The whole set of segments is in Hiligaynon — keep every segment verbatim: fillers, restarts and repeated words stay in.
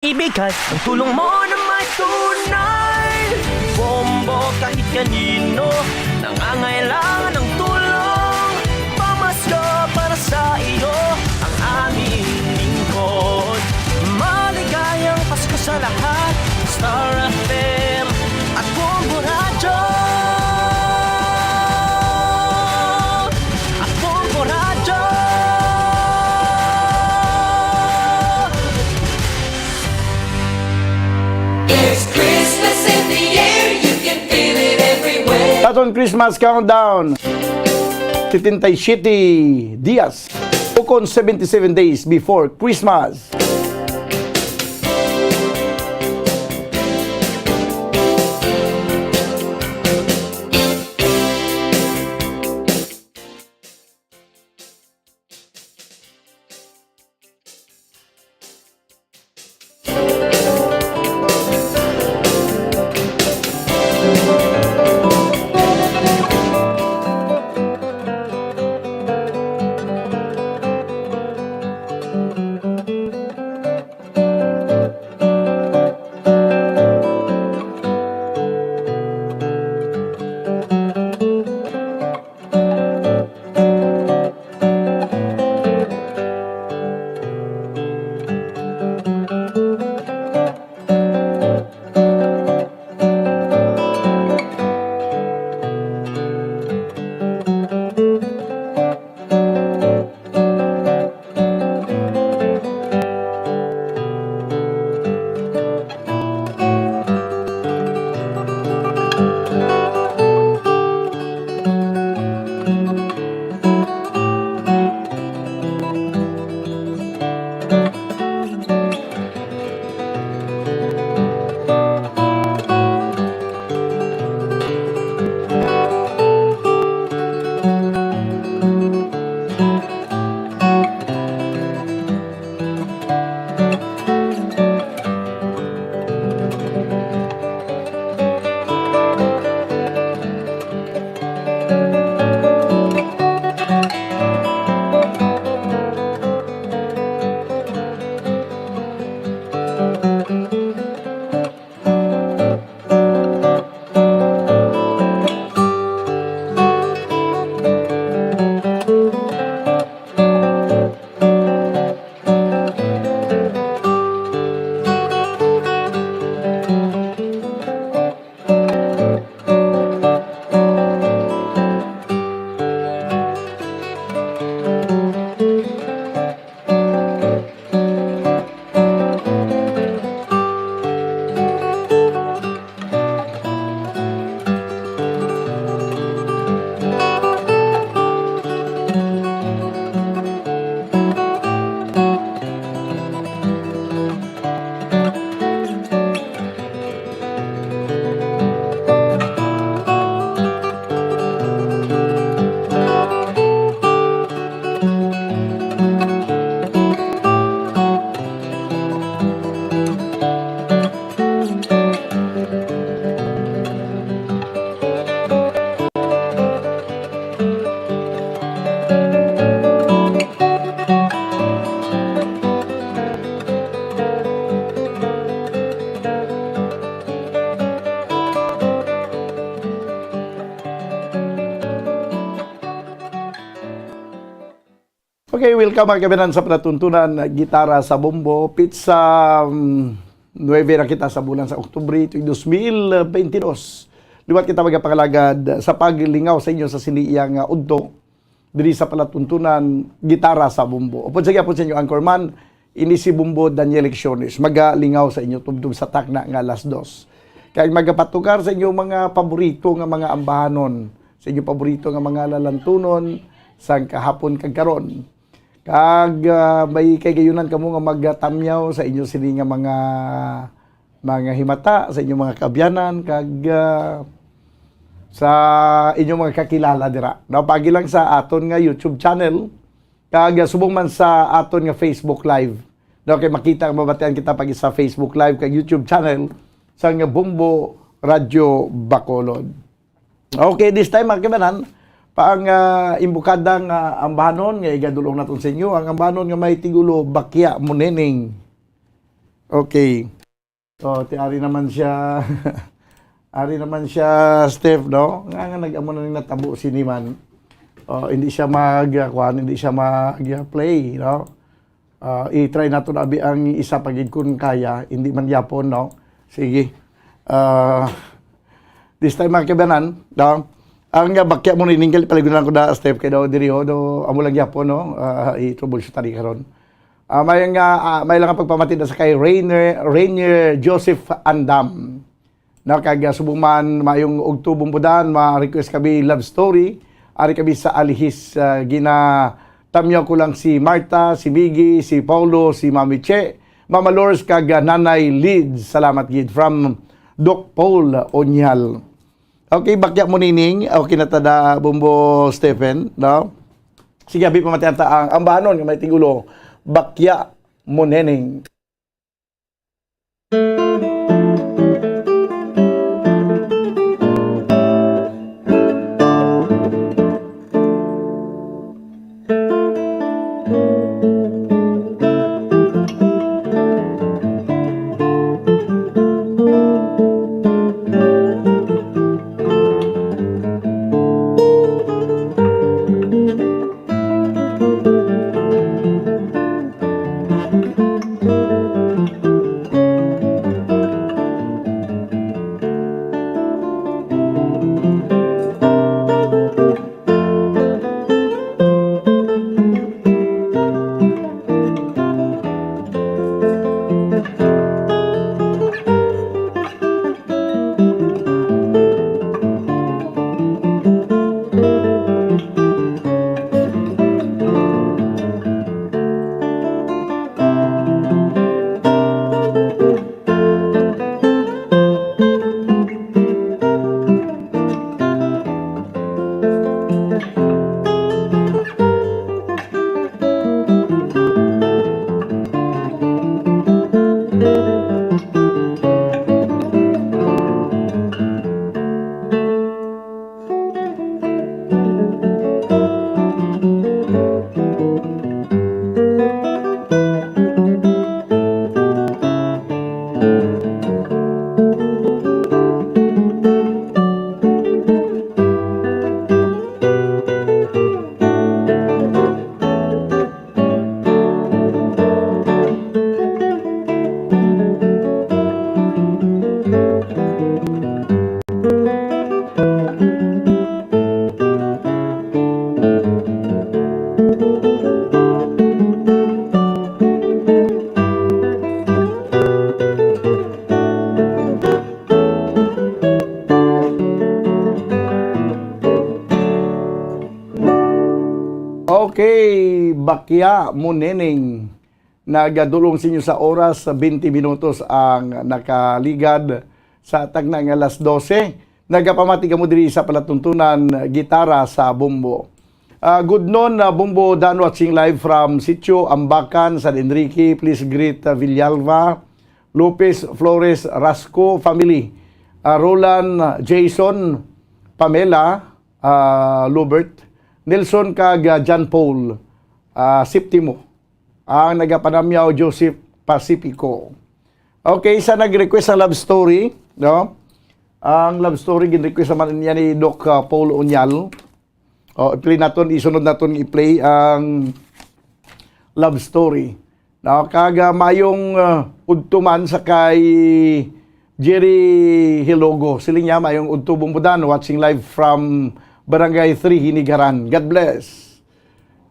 Ibigay ang tulong mo na may tunay. Bombo, kahit kanino nangangailangan ng tulong, pamasko para sa iyo ang aming lingkod. Maligayang Pasko sa lahat. Star F M at Bombo Radyo. At Bombo Radyo. There's Christmas in the air, you can feel it everywhere. Aton Christmas countdown. Setenta y siete días, o kon seventy-seven days before Christmas. Okay, welcome, mga kaibigan, sa palatuntunan, Gitara sa Bombo. Pitsa, um, nuebe na kita sa bulan sa Oktubre, tuig dos mil bentidós. Liwat kita magapangalagad sa paglingaw sa inyo sa sini iya nga udto diri sa palatuntunan, Gitara sa Bombo. Upod sa gyapon sa inyo anchorman, ini si Bombo Daniel Lecciones, magalingaw sa inyo tubtob sa takna nga alas dos. Kag magapatugar sa inyo mga paborito nga mga ambahanon, sa inyo paborito nga mga lalantunon sang kahapon kag karon. Kag, ah, may kahigayonan kamo nga magtamyaw sa inyo sini nga mga, mga himata, sa inyo mga kaabyanan, kag, ah, sa inyo mga kakilala dira. Napaagi lang sa aton nga YouTube channel, kag, ah, subong man sa aton nga Facebook Live. No, kay makita, mabatian kita pag sa Facebook Live kag YouTube channel sang Bombo Radyo Bacolod. Okay, this time, mga kaibanan, pa ang, ah, imbukada nga ambahanon nga igadulong naton sa inyo, ang ambahanon nga may tigulo, Bakya Mo Neneng. Okay. Oh, ti ari naman siya. Ari naman siya, Steph, no? Nga, nga nag-amo na ning natabo sini man. Oh, hindi siya mag, ah, kuwan, hindi siya mag, ah, play, no? Ah, i-try nato na abi ang isa pa gid kun kaya, hindi man gyapon, no? Sige. Ah, this time, mga kaibanan, no? Ang, ah, bakya mo ni ninggal, paligon lang ko na, Steph, kay daw diri, ho, do, amo lang gyapon, no? Ah, i-troubleshoot tani karon. Ah, may nga, ah, may lang ang pagpamati na sa kay Rainier, Rainier Joseph Andam. Na kag, ah, subong man, mayong ugto, Bumbudan, ma-request kami love story. Ari kami sa Alihis, ah, ginatamyaw ko lang si Martha, si Miggy, si Paulo, si Mami Che, Mama Lors, kag, ah, Nanay Lids. Salamat gid from Doc Paul Onyal. Okay, bakya mo nining. Okay na tada, Bumbo Stephen, no? Sige, abi, pamatian ta ang ambahanon nga may tigulo, bakya mo nining. Okay, bakya mo nining. Nagadulong sa inyo sa oras, sa twenty minutos ang nakaligad sa tagna nga alas dose. Nagapamati kamo diri sa palatuntunan, gitara sa Bombo. Ah, good noon, ah, Bombo Dan, watching live from Sitio Ambacan, San Enrique. Please greet, ah, Villalva, Lopez, Flores, Rasco family. Ah, Roland, Jason, Pamela, ah, Lubert, Nelson kag, ah, John Paul, ah, Septimo. Ang nagapanamyaw, Joseph Pacifico. Okay, sa nag-request sa love story, no? Ang love story, gin-request naman niya ni Doc, ah, Paul Unyal. O, i-play naton, isunod naton i-play ang love story. No? Kag, ah, mayong, ah, udto man sa kay Jerry Hilogo. Siling niya, mayong udto, Bombo Dan, watching live from Barangay three, Hinigaran. God bless.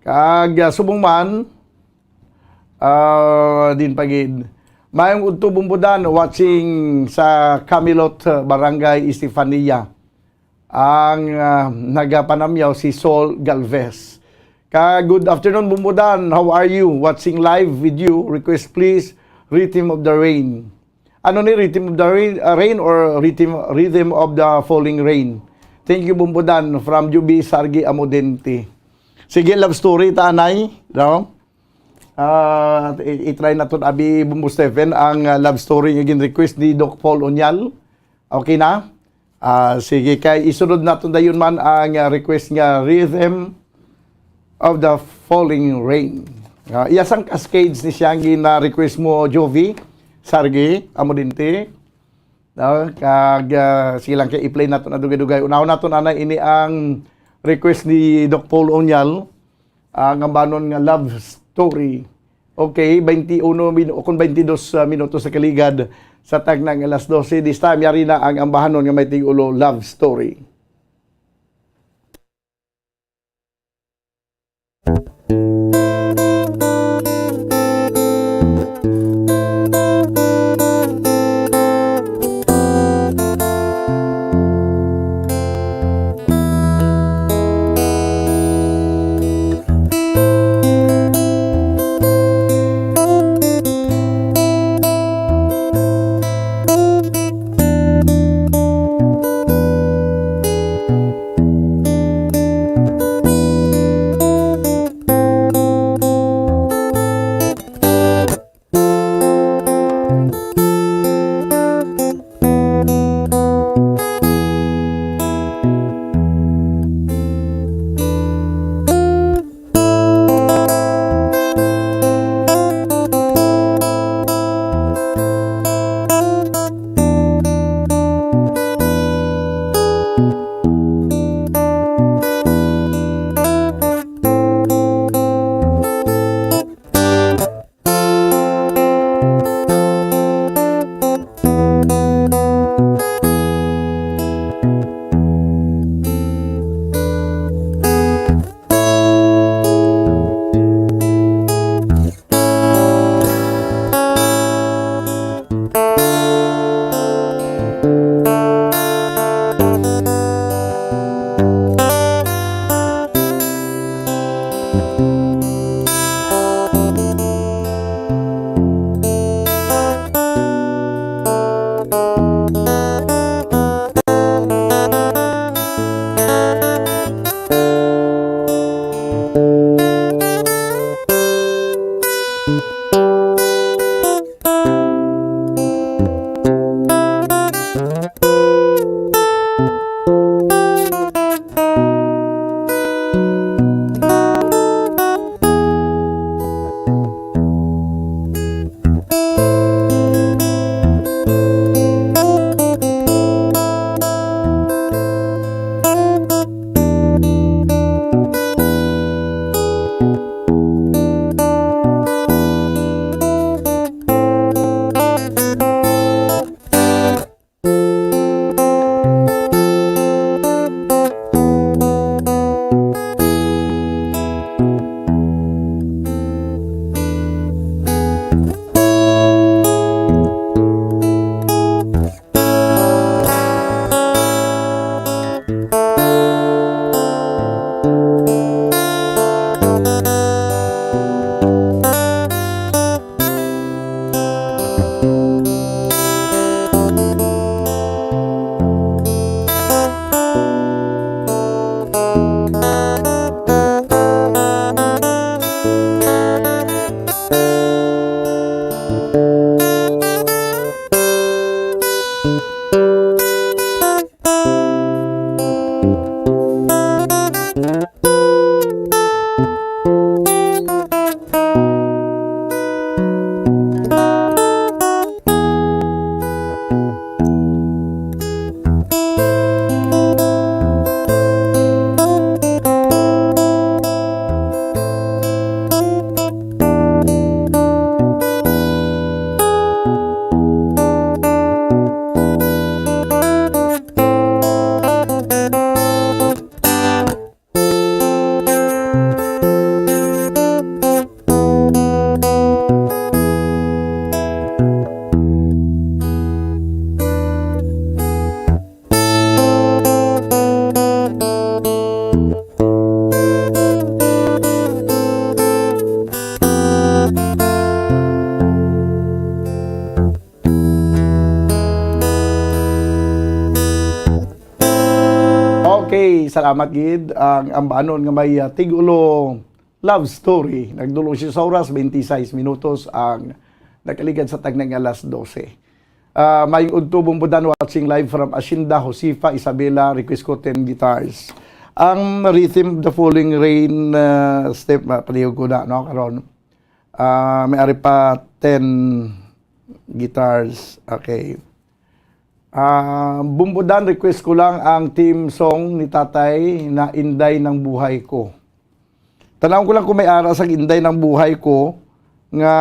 Kag, ah, subong man, ah, din pagid. Mayong udto, Bombo Dan, watching sa Camelot, ah, Barangay Estefania. Ang, ah, nagapanamyaw si Sol Galvez. Ka, "Good afternoon, Bombo Dan. How are you? Watching live with you. Request, please, Rhythm of the Rain." Ano ni, Rhythm of the Rain, ah, Rain or Rhythm, Rhythm of the Falling Rain? Thank you, Bombo Dan, from Juby Sargi Amodente. Sige, love story ta anay, no? Ah, i-, i-try naton, abi, Bombo Stephen, ang, ah, love story nga gin-request ni Doc Paul Unyal. Okay na? Ah, sige, kay isunod naton dayon man ang, ah, request nga Rhythm of the Falling Rain. Ah, iya sang Cascades ni siya ang gina-request mo, Jovi. Sargi Amodinte. No? Kag, ah, sige lang, kay i-play nato na dugay-dugay. Unahon nato na, na ini ang request ni Doc Paul Onyal, ang ambanon nga love story. Okay, twenty-one min-, o kung twenty-dos, ah, minutos sa kaligad sa tagna nga alas dose. This time, yari na ang ambahanon nga may tigulo love story. Okay, salamat gid. Ang ambanon nga may, ah, tigulo love story. Nagdulong siya sa oras, twenty-six minutos ang nakaligad sa tagna nga alas dose. Ah, may udto, Bumbudan, watching live from Hacienda Josefa, Isabela, request ko ten guitars. Ang rhythm, the falling rain, ah, step, ah, palihog ko na, no, karon. Ah, may ari pa ten, Guitars. Okay. Ah, Bumbudan, request ko lang ang theme song ni Tatay na Inday ng Buhay Ko. Tanaw ko lang kung may ara sa Inday ng Buhay Ko nga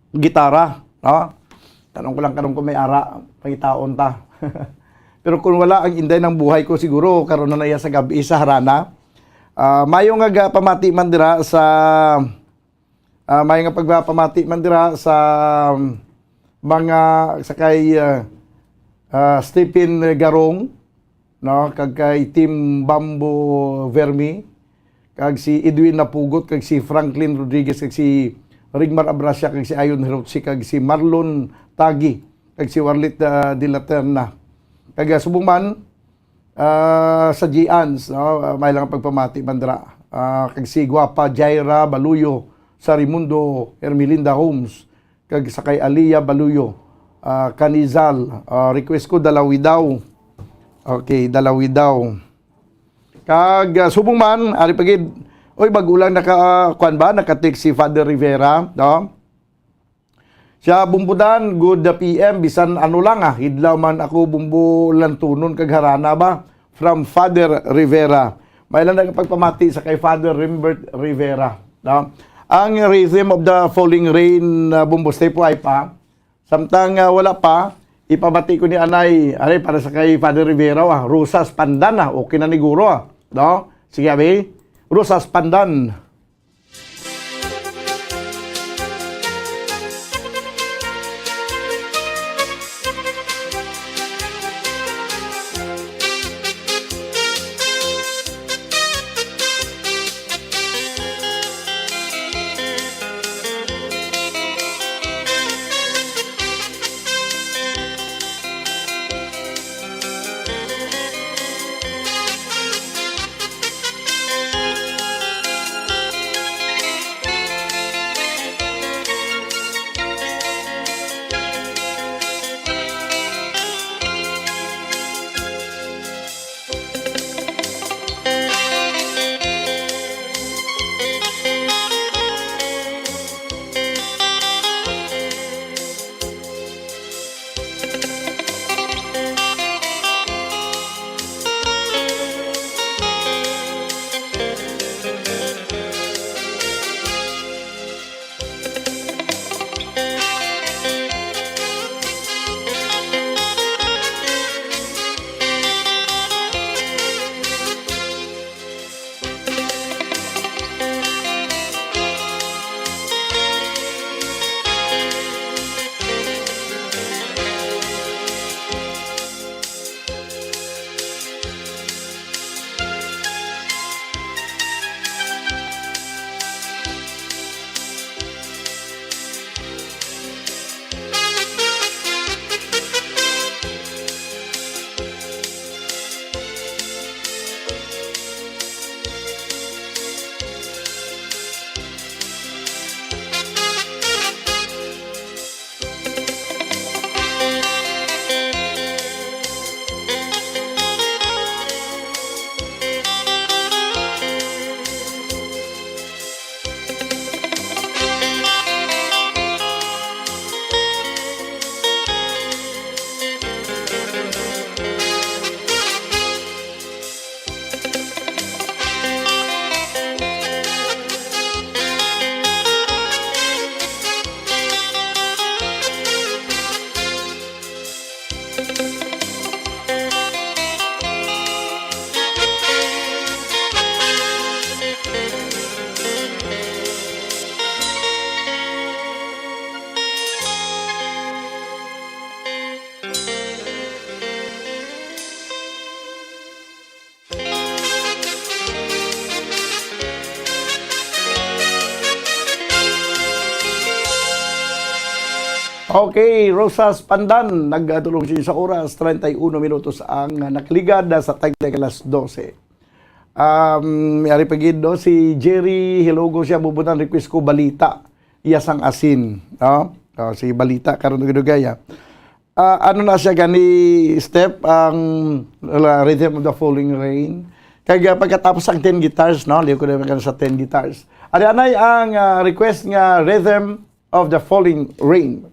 gitara, no? Tanaw ko lang karon kung may ara, pangitaon ta. Pero kung wala ang Inday ng Buhay Ko, siguro karon na na iya sa gabi sa harana. Ah, mayo nga ga-, pamati man dira sa Ah, may nga pagpapamati man dira sa mga, sa kay, ah, ah, Stephen Garong, no, kag kay Team Bamboo Vermi, kag si Edwin Napugot, kag si Franklin Rodriguez, kag si Rigmar Abrasia, kag si Ayon Hirotsi, kag si Marlon Tagi, kag si Warlit, ah, de la Terna. Kag, ah, subong man, ah, sa Gians, no? Ah, may lang pagpamati man dira. Ah, kag si Guapa Jaira Baluyo, sa Raimundo Hermelinda Homes, kag sa kay Alia Baluyo, ah, Canizal, ah, request ko, Dalawi daw. Okay, Dalawi daw. Kag, ah, subong man, ari pa gid, oy, bago lang naka, ah, kuwan ba, naka-text si Father Rivera, no? Siya, Bumbudan, good P M, bisan ano lang, ah, hidlaw man ako, Bumbo, lantunon kag harana ba? From Father Rivera. May lang nagpagpamati sa kay Father Rimbert Rivera, no? Ang Rhythm of the Falling Rain, ah, Bumbo Step, ay pa. Samtang, ah, wala pa, ipamati ko ni anay, anay para sa kay Father Rivera, ah, Rosas Pandan, ah, okay na ni guro, ah, no? Sige, abi. Rosas Pandan. Okay, Rosas Pandan, nagtulong siya sa oras, treinta y uno minutos ang nakaligad sa tagda alas doce. Um, may ari pa gid, no, si Jerry Hilogo siya, Bubutan, request ko balita. Iya sang asin, no? Oh, si balita, karon dugay-dugay, ah. Ah, ano na siya gani, Step, ang la-, Rhythm of the Falling Rain? Kag, ah, pagkatapos ang ten guitars, no? Liyo ko na sa ten guitars. Ari anay ang, ah, request nga rhythm of the Falling Rain.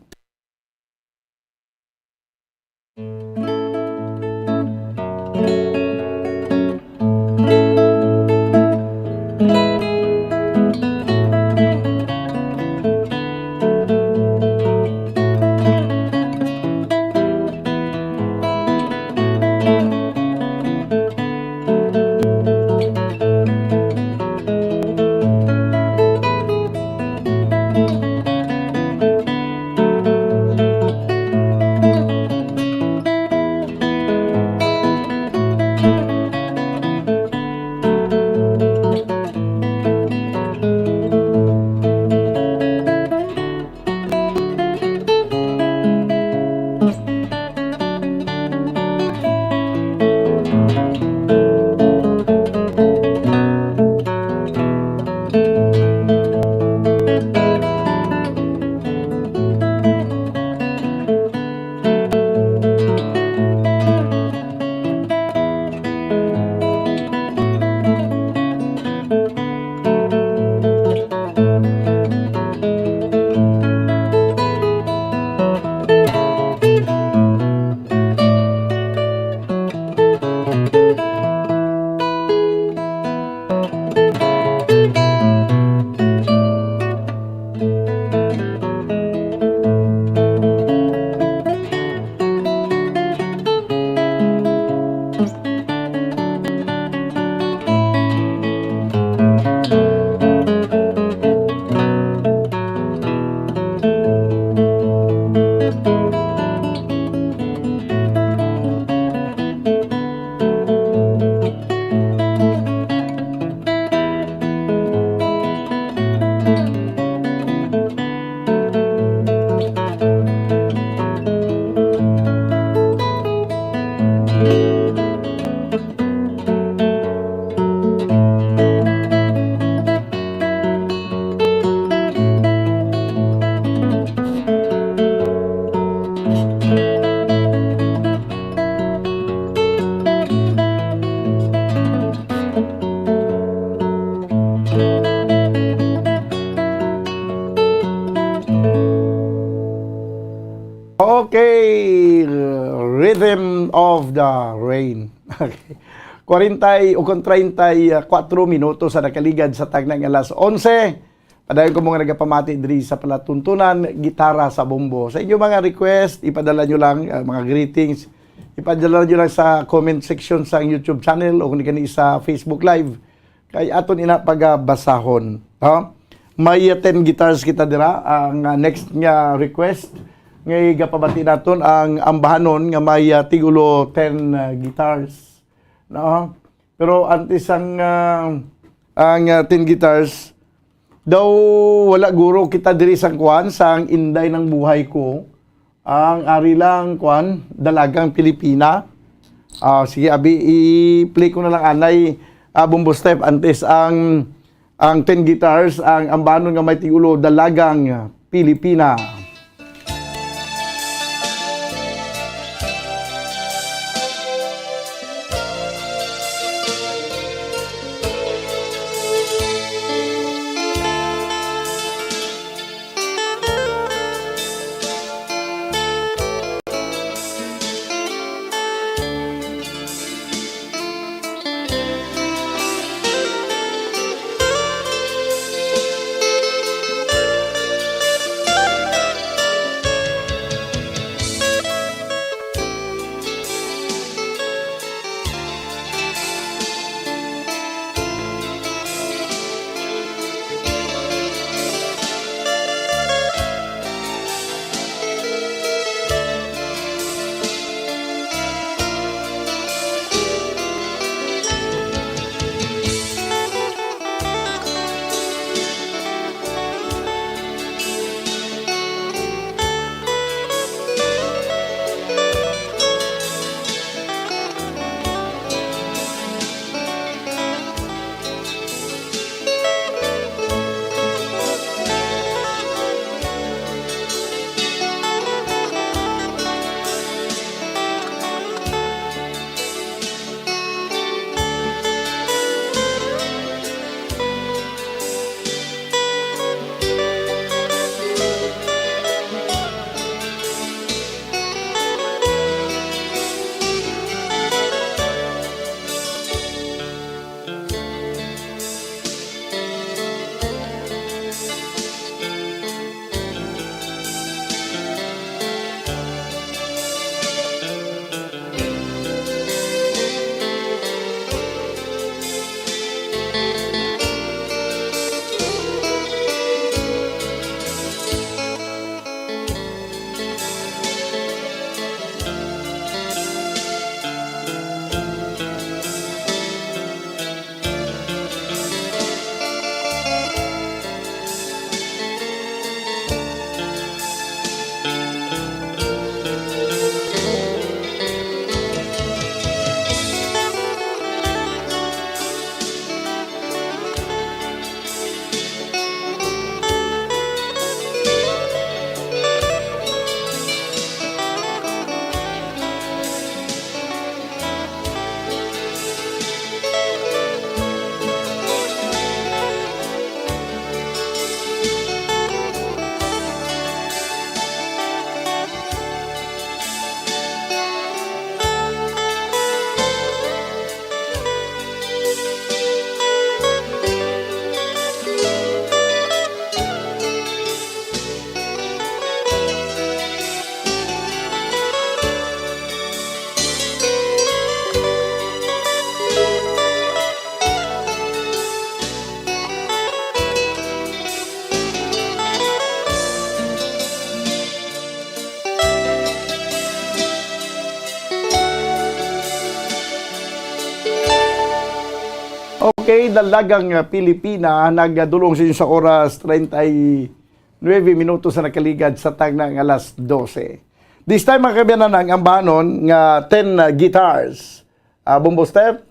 Okay, Rhythm of the Rain. Okay. Kwarenta y-, o kon treinta y cuatro minutos sa nakaligad sa tagna nga alas onse. Padayon ko mga nagapamati diri sa palatuntunan, gitara sa bombo. Sa inyo mga request, ipadala nyo lang, ah, mga greetings. Ipadala nyo lang sa comment section sa YouTube channel o kung di gani sa Facebook Live. Kay aton ina pagabasahon. Ha? May, ah, ten guitars kita dira. Ang, ah, next nga request nga igapabati naton ang ambahanon nga may, ah, tigulo ten, ah, guitars. No? Pero antes ang, ah, ang, ah, ten guitars, daw wala guro kita diri sang kuan, sang Inday ng Buhay Ko. Ang ari lang, kuan, Dalagang Pilipina. Ah, sige, abi, i-play ko na lang anay, ah, Bombo Step, antes ang, ang ten guitars, ang ambanon nga may tigulo, Dalagang Pilipina. Dalagang, ah, Pilipina, nagdulong sa inyo sa oras treinta y nueve minutos na nakaligad sa tagna nga alas dose. This time, mga kaabyanan, ang ambanon nga ten, ah, guitars. Ah, Bombo Step.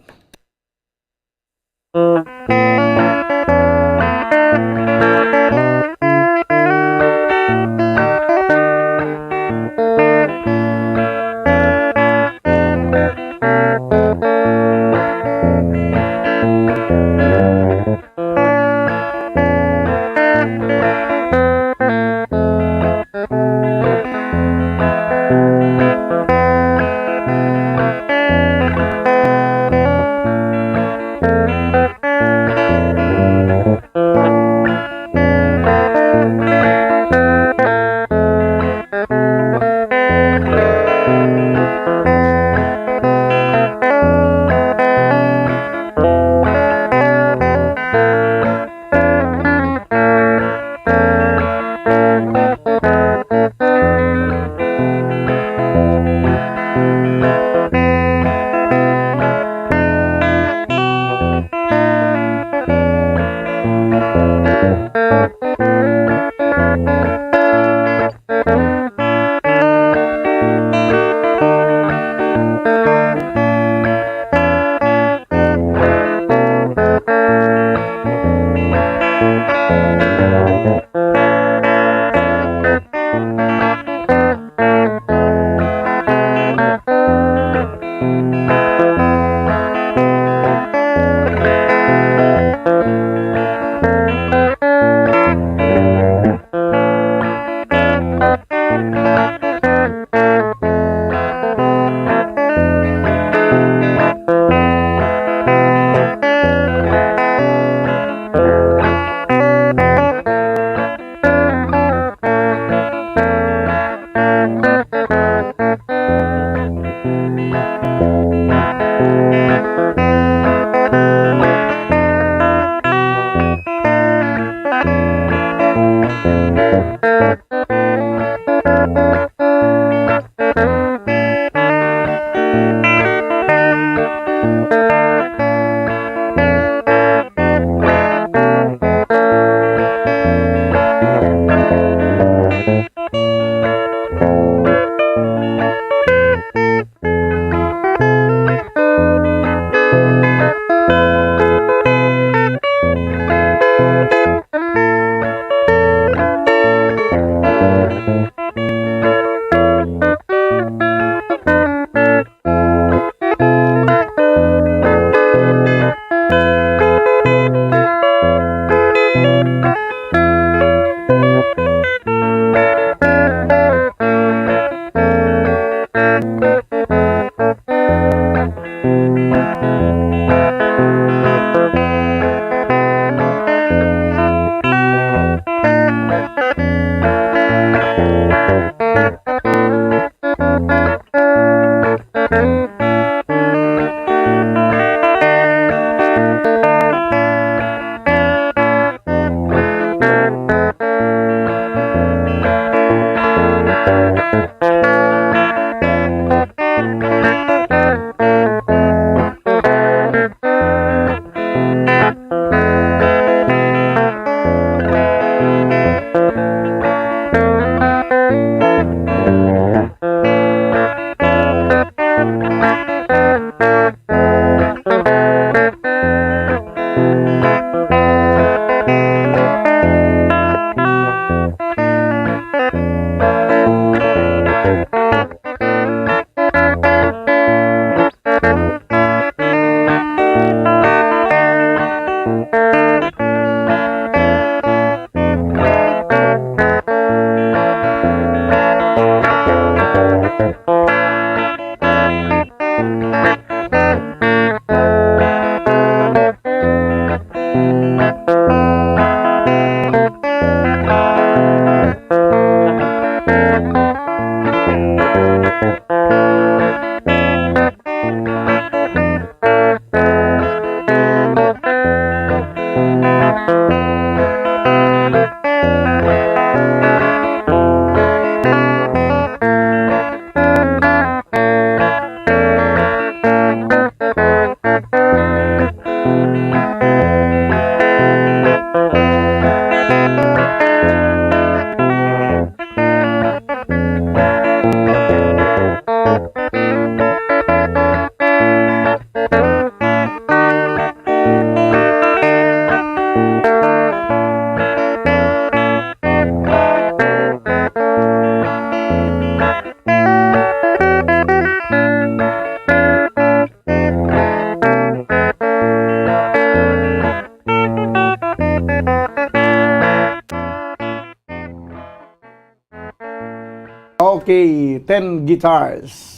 Ten Guitars.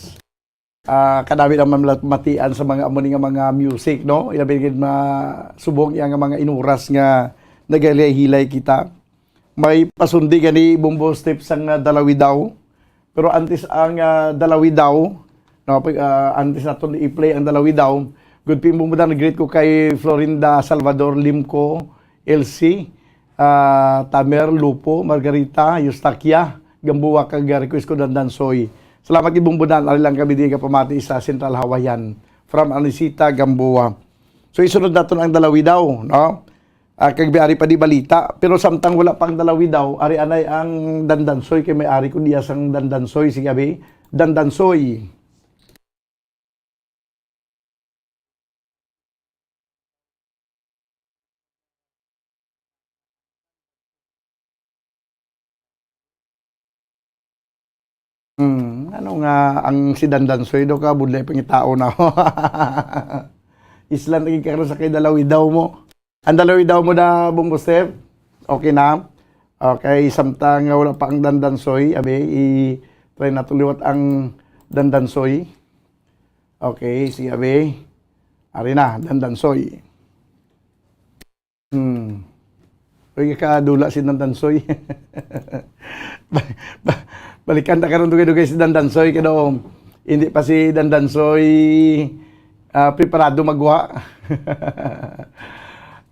Ah, kadami naman matian sa mga amo ni nga mga music, no? Ilabi gid masubong iya nga mga inuras nga nagahilay-hilay kita. May pasundi gani, Bombo Step, sang, ah, Dalawidaw. Pero antes ang, ah, Dalawidaw, no, pag, ah, antes naton i-play ang Dalawidaw, good pin, Bombo Dan, greet ko kay Florinda Salvador Limco, Elsie, ah, Tamer, Lupo, Margarita, Eustaquia, Gamboa, kag, ah, request ko Dandansoy. Salamat gid, Bombo Dan, ari lang kami di gapamati sa Central Hawaiian. From Anisita, Gamboa. So, isunod naton ang Dalawidaw, no? Ah, kag may ari pa di balita. Pero samtang wala pang Dalawidaw, ari anay ang Dandansoy, kay may ari ko diya sang Dandansoy. Sige, abi, Dandansoy. Hmm, ano nga ang si Dandansoy daw ka budlay pangitao na. Islan lagi ka karon sa kay Dalawidaw mo. Ang Dalawidaw mo na, Bombo Step? Okay na? Okay, samtang nga wala pa ang Dandansoy, abi, i-try nato liwat ang Dandansoy. Okay, sige, abi. Ari na, Dandansoy. Hmm. Uy, kadula si Dandansoy. Ba-, ba-, balikan ta karon dugay-dugay si Dandansoy, kay daw hindi pa si Dandansoy, ah, preparado magwa.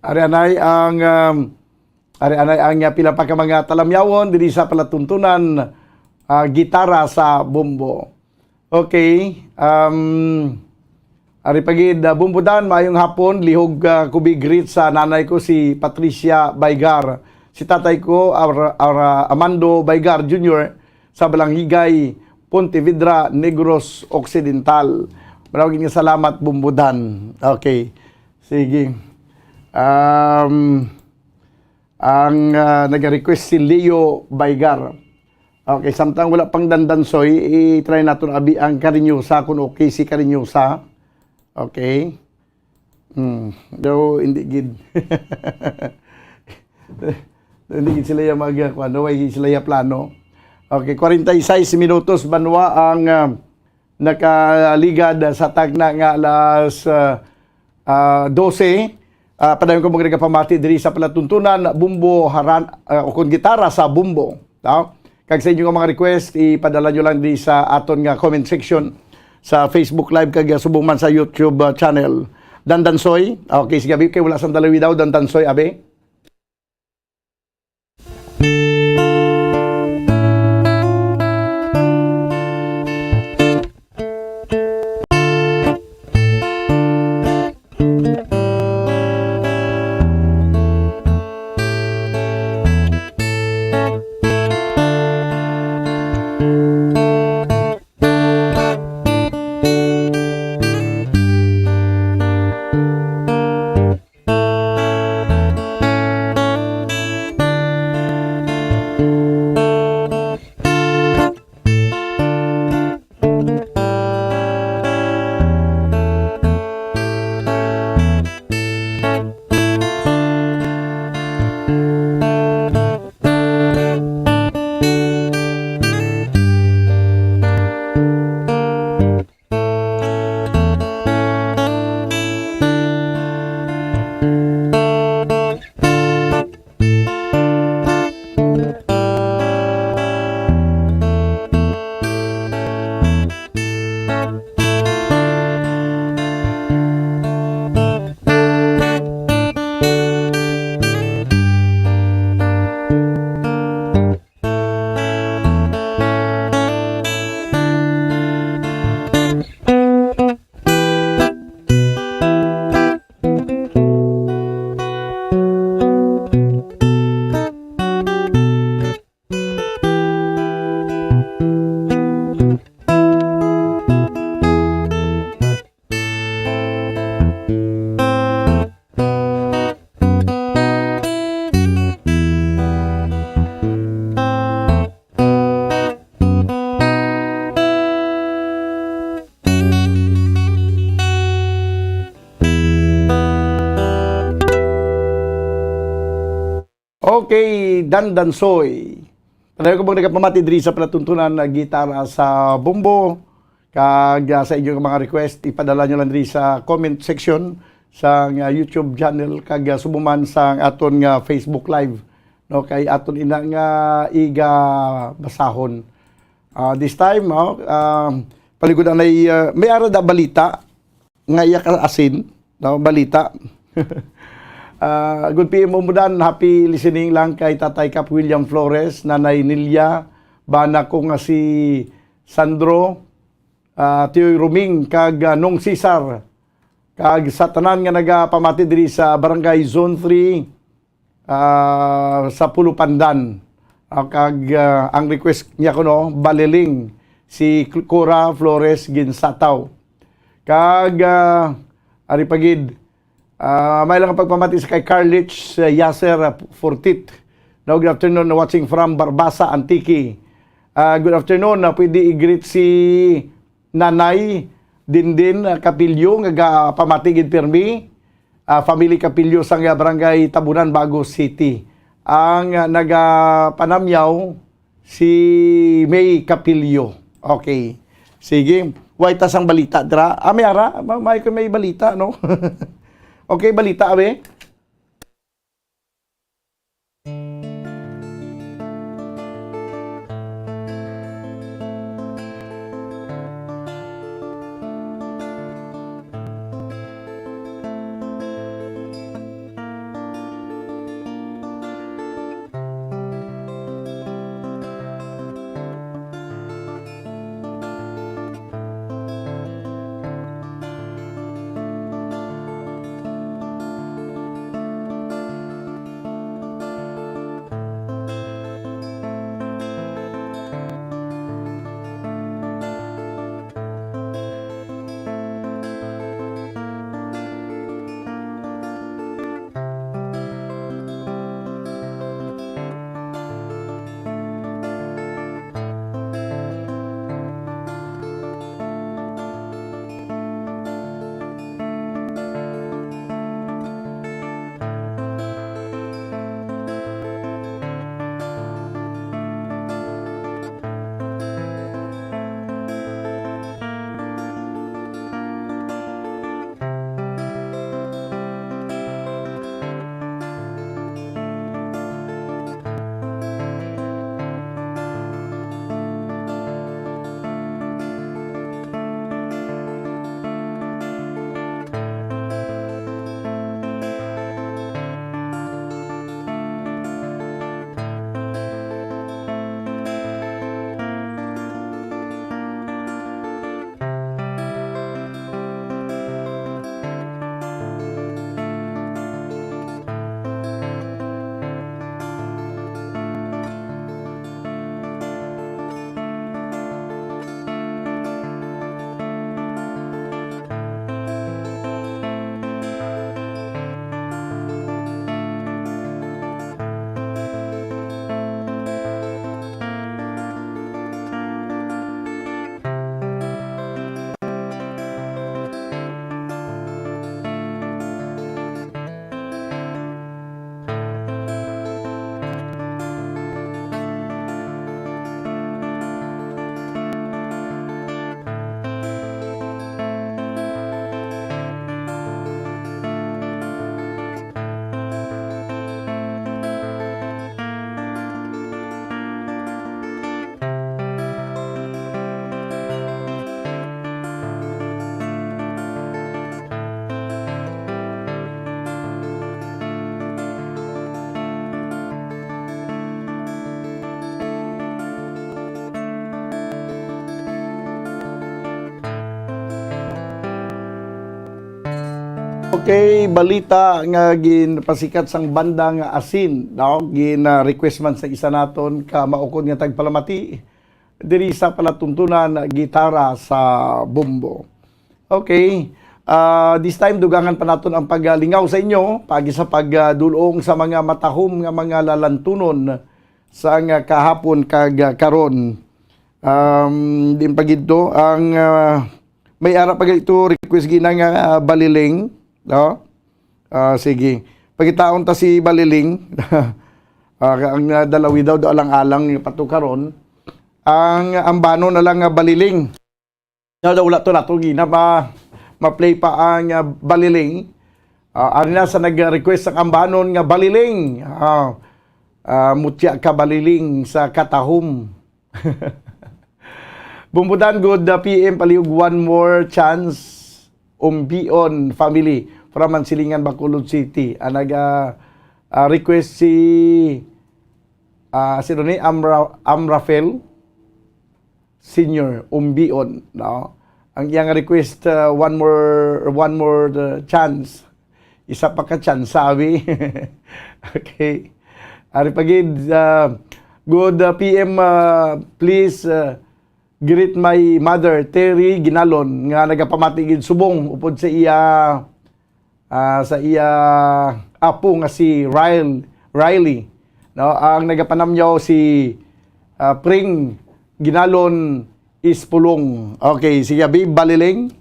Ari anay ang, um, ari anay ang, ah, pila pa ka mga talamyawon diri sa palatuntunan, ah, gitara sa bombo. Okay, um, ari pa gid, ah, Bombo Dan, maayong hapon. Lihog, ah, ko big greet sa nanay ko, si Patricia Baigar, si tatay ko, Ar-, Ar-, Amando Baigar Junior, sa Balangigay, Pontevedra, Negros Occidental. Maraming salamat, Bombo Dan. Okay, sige. Um, ang, ah, nag-request si Leo Baigar. Okay, samtang wala pang Dandansoy, i-try naton abi ang Cariñosa, kung okay si Cariñosa. Okay. Hmm, daw hindi gid. Hindi gid sila ya mag, kuwan, way sila ya plano. Okay, kwarenta y seis minutos, banwa ang, ah, nakaligad sa tagna nga alas, ah, ah, dose. Ah, padayon ko mga nagapamati diri sa palatuntunan, bumbo, haran, ah, o kon gitara sa bumbo, no? Kag sa inyo nga mga request, ipadala nyo lang di sa aton nga comment section sa Facebook Live kag subong man sa YouTube, ah, channel. Dandansoy, okay, sige, abi, kay wala sang Dalawidaw, Dandansoy, abi. Okay, Dandansoy. Ano ko bang nagapamati diri sa palatuntunan nga Gitara sa Bombo? Kag, ah, sa inyong mga request, ipadala nyo lang diri sa comment section sa, ah, YouTube channel kag, ah, subong man sa aton nga Facebook Live, no? Kay aton ina nga iga basahon. Ah, this time, oh, ah, paligudan na, ah, may ara da balita nga iya ka asin, no? Balita. Ah, good P M Umudan, happy listening lang kay Tatay Kap William Flores, Nanay Nilia, bana ko nga si Sandro, ah, Tioy Ruming, kag, ah, Nong Cesar, kag sa tanan nga nagapamati diri sa Barangay Zone three, ah, sa Pulupandan. Ah, kag, ah, ang request niya kuno, Baliling, si Cl-, Cora Flores Ginsataw. Kag, ah, ari pa gid, ah, may lang pagpamati sa kay Carlich, ah, Yasser, ah, Fortit. No, good afternoon, watching from Barbaza, Antique. Ah, good afternoon, ah, pwede i-greet si Nanay Dindin, ah, Capillo, nga gapamati gid pirmi. Ah, family Capillo sa nga barangay Tabunan, Bago City. Ang, ah, nagapanamyaw, si May Capillo. Okay. Sige. Way ta sang balita, dra. Ah, may ara. Ma-, may ko may balita, no? Okay, balita, abe. Okay, balita nga ginpasikat sang banda nga asin, no? Gin, ah, request man sa isa naton ka maukod nga tagpalamati diri sa palatuntunan, Gitara sa Bombo. Okay. Ah, this time, dugangan pa naton ang paglingaw sa inyo, pagi sa pagdul-ong sa mga matahom nga mga lalantunon sa nga kahapon kag, ah, karon. Um, din pa gid to, ang, ah, may ara pa gid to request gina nga, ah, Baliling, no? Ah, sige. Pagitaon ta si Baliling. Ah, ang, ah, dalawi daw, daw alang-alang yung patukaron. Ang ambanon na lang nga baliling. Daw, daw, wala to nato gina pa ma-play pa ang, ah, baliling. Ah, ari na sa nag-request sa ambanon nga baliling. Ah, ah, mutya ka baliling sa katahom. Bumbudan good, uh, P M Palihog, one more chance, Umbion family from Mansilingan, Bacolod City. Ang nag, uh, uh, request si, uh, sino ni? Amra-, Amrafel Senior, Umbion, no? Ang iyang request, uh, one more, one more, uh, chance. Isa pa ka chance, sabi. Okay. Ari pa gid, uh, good, uh, P M, uh, please, uh, greet my mother, Terry Ginalon, nga nagapamati gid subong upod sa iya, ah, sa iya apo nga si Ryle, Riley. No, ang nagapanamyaw si, ah, Pring Ginalon Ispulong. Okay, sige, Babe, baliling.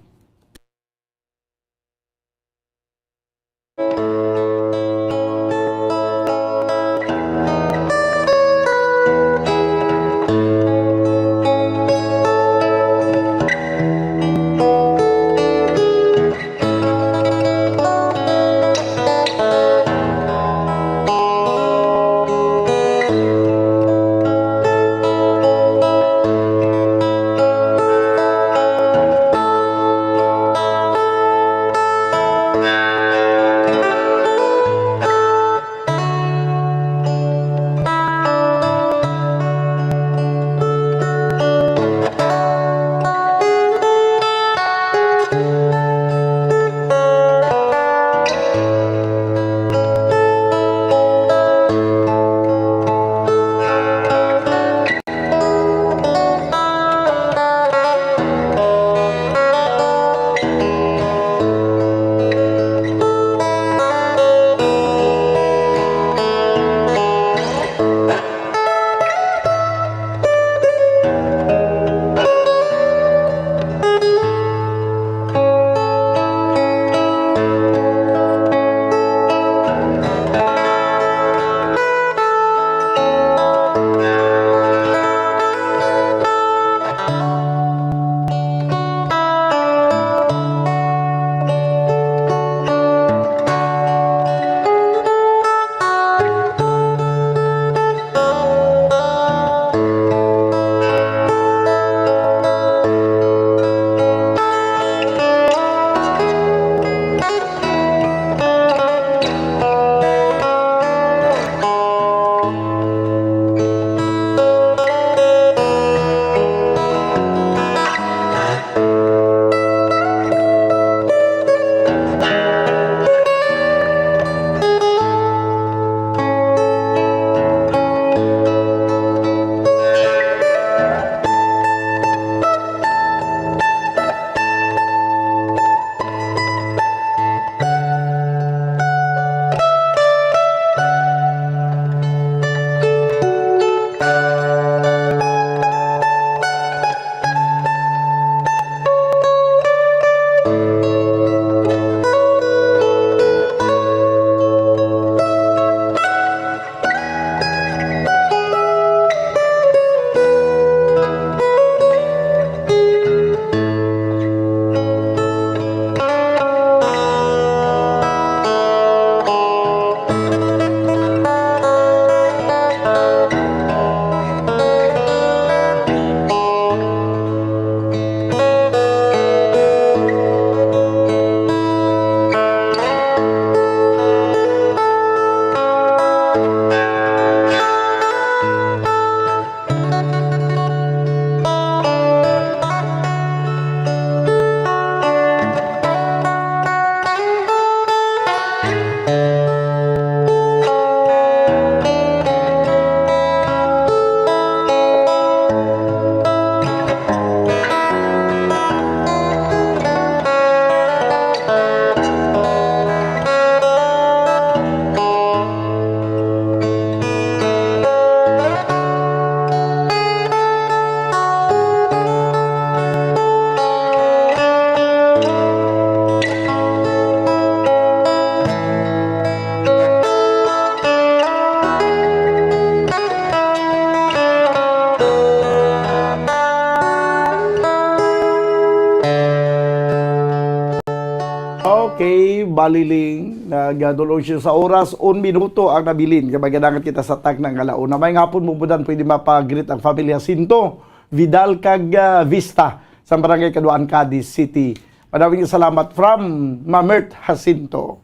Okay, baliling, nagadulong siya sa oras, un minuto ang nabilin. Kaya maganahan kita sa tag ng alauna. May ngapon mo budan pwede mapagrit ang family Jacinto Vidal kag, ah, Vista sa Barangay Kaduaan, Cadiz City. Madaming salamat from Mamert Jacinto.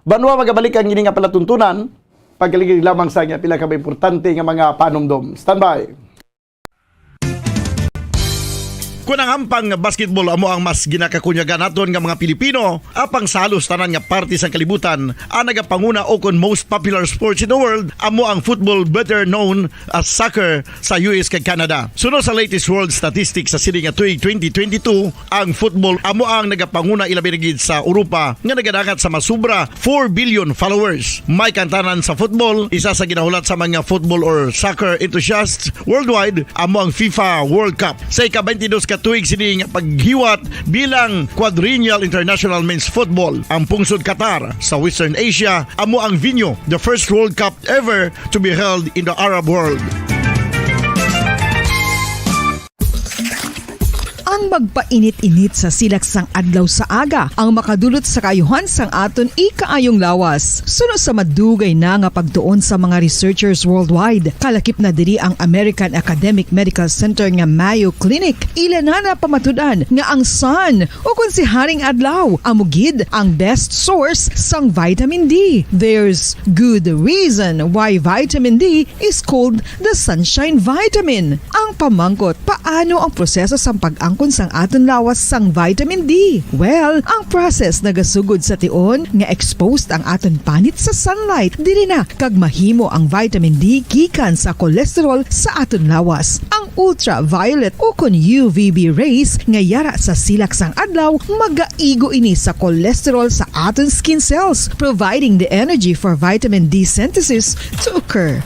Banwa, magabalik ang ini nga palatuntunan. Pagkaligid lamang sa niya, pila ka mga importante nga mga panumdom. Standby. Kon ang ampang basketball amo ang mas ginakakunyagan naton nga mga Pilipino, apang sa halos tanan nga parte sang kalibutan, ang nagapanguna o kon most popular sports in the world amo ang football, better known as soccer, sa U S kag Canada. Suno sa latest world statistics sa sini nga tuig twenty twenty-two, ang football amo ang nagapanguna, ilabi na gid sa Europa nga nagadagat sa masubra four billion followers. May kantanan sa football, isa sa ginahulat sa mga football or soccer enthusiasts worldwide amo ang FIFA World Cup. Sa ika-twenty-dos ka tuig sini nga paghiwat bilang quadrennial international men's football, ang pungsod Qatar sa Western Asia amo ang venue, the first World Cup ever to be held in the Arab world. Ang magpainit-init sa silak sang adlaw sa aga ang makadulot sa kaayuhan sang aton ikaayong lawas. Suno sa madugay na nga pagtuon sa mga researchers worldwide, kalakip na diri ang American Academic Medical Center nga Mayo Clinic, ila na napamatud-an nga ang sun, o kon si Haring Adlaw, amo gid ang best source sang vitamin D. There's good reason why vitamin D is called the sunshine vitamin. Ang pamangkot, paano ang proseso sang pag-angkon sang aton lawas sang vitamin D? Well, ang process nagasugod sa tion nga exposed ang aton panit sa sunlight. Diri na kag mahimo ang vitamin D gikan sa cholesterol sa aton lawas. Ang ultraviolet o kon U V B rays nga yara sa silak sang adlaw, magaigo ini sa cholesterol sa aton skin cells, providing the energy for vitamin D synthesis to occur.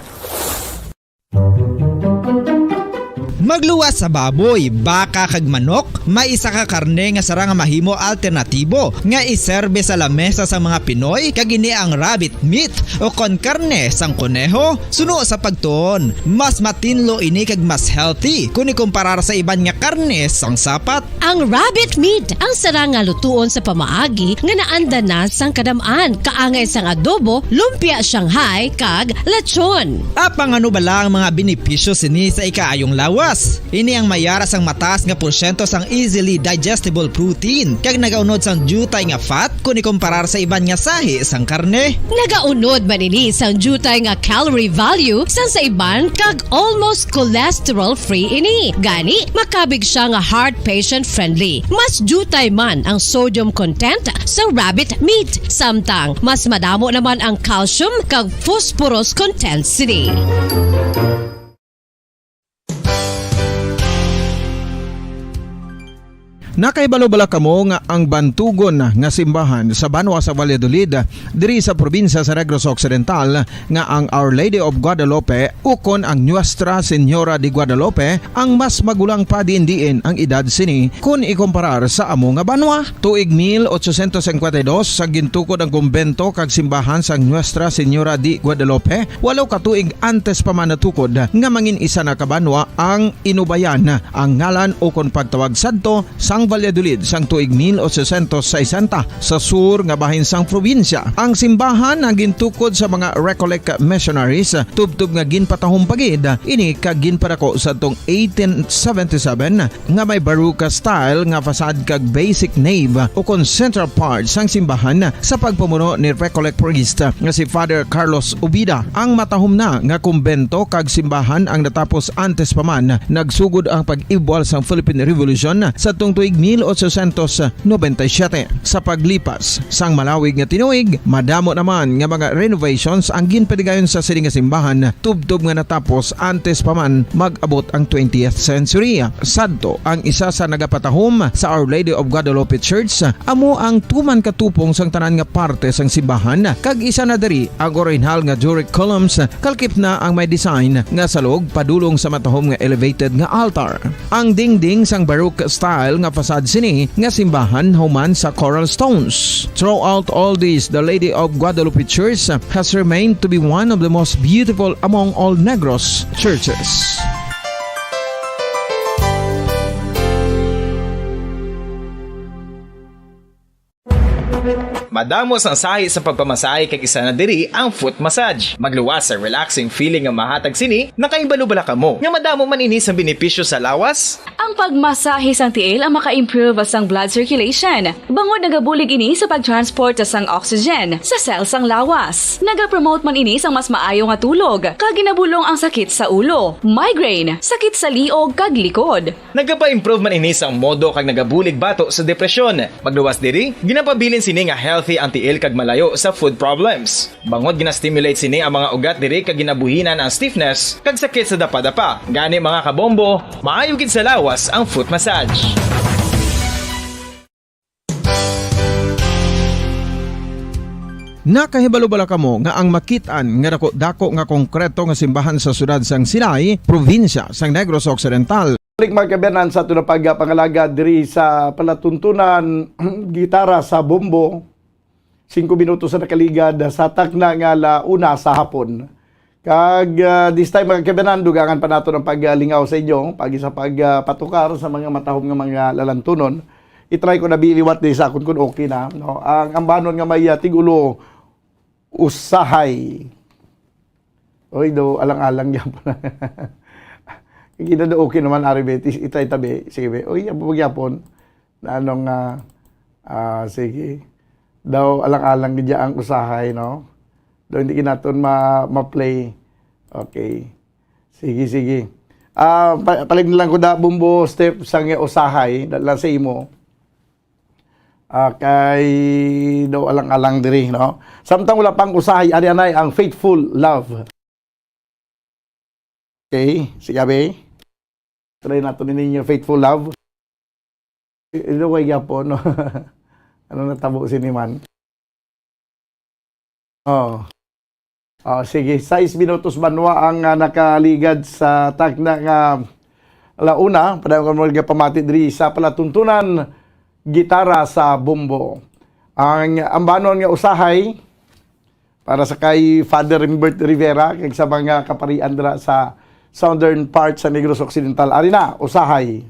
Magluwas sa baboy, baka kag manok, may isa ka karne nga sarang nga mahimo alternatibo nga iserbe sa lamesa sang mga Pinoy, kag ini ang rabbit meat o kon karne sang koneho. Suno sa pagtuon, mas matinlo ini kag mas healthy kon ikumparar sa iban nga karne sang sapat. Ang rabbit meat ang sarang nga lutuon sa pamaagi nga naanda na sang kadam-an, kaangay sang adobo, lumpia Shanghai, kag lechon. Apang ano bala ang mga benepisyo sini sa ikaayong lawas? Ini ang mayara sang mataas nga porsyento sang easily digestible protein, kag nagaunod sang diutay nga fat kon ikumparar sa iban nga sahi sang karne. Nagaunod man ini sang diutay nga calorie value sang sa iban, kag almost cholesterol-free ini. Gani, makabig siya nga heart patient-friendly. Mas diutay man ang sodium content sa rabbit meat, samtang mas madamo naman ang calcium kag phosphorus content sini. Nakahibalo bala kamo nga ang bantugon nga simbahan sa banwa sa Valladolid, diri sa probinsya sa Negros Occidental, nga ang Our Lady of Guadalupe ukon ang Nuestra Señora de Guadalupe ang mas magulang pa diin-diin ang edad sini kon ikumparar sa amo nga banwa? Tuig mil ochocientos cincuenta y dos, sa gintukod ang kumbento kag simbahan sang Nuestra Señora de Guadalupe, walo ka tuig antes pa man natukod nga mangin isa na ka banwa ang Inubayan, ang ngalan ukon pagtawag sadto sang Valladolid sang tuig mil ochocientos sesenta, sa sur nga bahin sang probinsya. Ang simbahan ang gintukod sa mga Recollect missionaries, tubtob nga ginpatahom pa gid ini kag ginpadako sadtong eighteen seventy-seven, nga may Baroque style nga facade kag basic nave ukon central part sang simbahan sa pagpamuno ni Recollect priest nga si Father Carlos Ubida. Ang matahom na nga kumbento kag simbahan ang natapos antes pa man nagsugod ang pag-ibwal sang Philippine Revolution sadtong tuig mil ochocientos noventa y siete. Sa paglipas sang malawig nga tinuig, madamo naman nga mga renovations ang ginpadigayon sa sini nga simbahan, tubtob nga natapos antes pa man mag-abot ang twentieth century. Sadto, ang isa sa nagapatahom sa Our Lady of Guadalupe Church amo ang tuman ka tupong sang tanan nga parte sang simbahan, kag isa na diri ang orihinal nga Doric columns, kalkip na ang may design nga salog padulong sa matahom nga elevated nga altar. Ang dingding sang Baroque style nga facade sini nga simbahan human sa coral stones. Throughout all this, the Lady of Guadalupe Church has remained to be one of the most beautiful among all Negros churches. Madamo sang sahi sa pagpamasahe kag isa na diri ang foot massage. Magluwas sa relaxing feeling nga mahatag sini, nakahibalo bala kamo nga madamo man ini sang benepisyo sa lawas? Ang pagmasahe sang tiil ang maka-improve sang blood circulation, bangod nagabulig ini sa pag-transport sang oxygen sa cell sang lawas. Nagapromote man ini sang mas maayo nga tulog, kag ginabulong ang sakit sa ulo, migraine, sakit sa liog kag likod. Nagapa-improve man ini sang modo kag nagabulig bato sa depresyon. Magluwas diri, ginapabilin sini nga healthy ang tiil kag malayo sa foot problems. Bangod gina-stimulate sini ang mga ugat diri kag ginabuhinan ang stiffness kag sakit sa dapadapa. Gani, mga kabombo, maayo gid sa lawas ang foot massage. Nakahibalo bala kamo nga ang makit-an nga dako-dako nga konkreto nga simbahan sa siyudad sang Sinay, probinsya sang Negros Occidental? Balik, mga kaabyanan, sa aton nga pagpangalagad diri sa palatuntunan, gitara sa bombo. Singko minutos na nakaligad sa takna nga ala una sa hapon. Kag, ah, this time, mga kaabyanan, dugangan pa naton ang paglingaw sa inyo, pag sa pagpatukar sa mga matahom nga mga lalantunon. I-try ko na biliwat di sa akon kung okay na, no? Ang ambanon nga may, ah, tig-ulo, usahay. Oy, daw alang-alang gyapon. Kita daw okay naman, ari, be. Tis-, itay tabi. Sige, be. Oy, abo gyapon. Na ano nga, ah, sige. Daw alang-alang gid ang usahay, no? Daw hindi gid naton ma-, ma-play. Okay. Sige, sige. Ah, pa-, palig na lang ko da, Bumbo Step, sang usahay, da-, lang sa imo. Ah, kay daw alang-alang diri, no? Samtang wala pang usahay, ari anay ang Faithful Love. Okay, sige, abi. Try nato ni ninyo, Faithful Love. I-, ilaway gyapon, no? Ano natabo sini man? Oh. Oh, sige, sais minutos banwa ang, ah, nakaligad sa takna nga ala una. Padayon ko mo pamati diri sa palatuntunan, gitara sa bombo. Ang ambanon nga usahay para sa kay Father Rimbert Rivera kag sa mga kaparian dira sa southern part sa Negros Occidental. Ari na, usahay.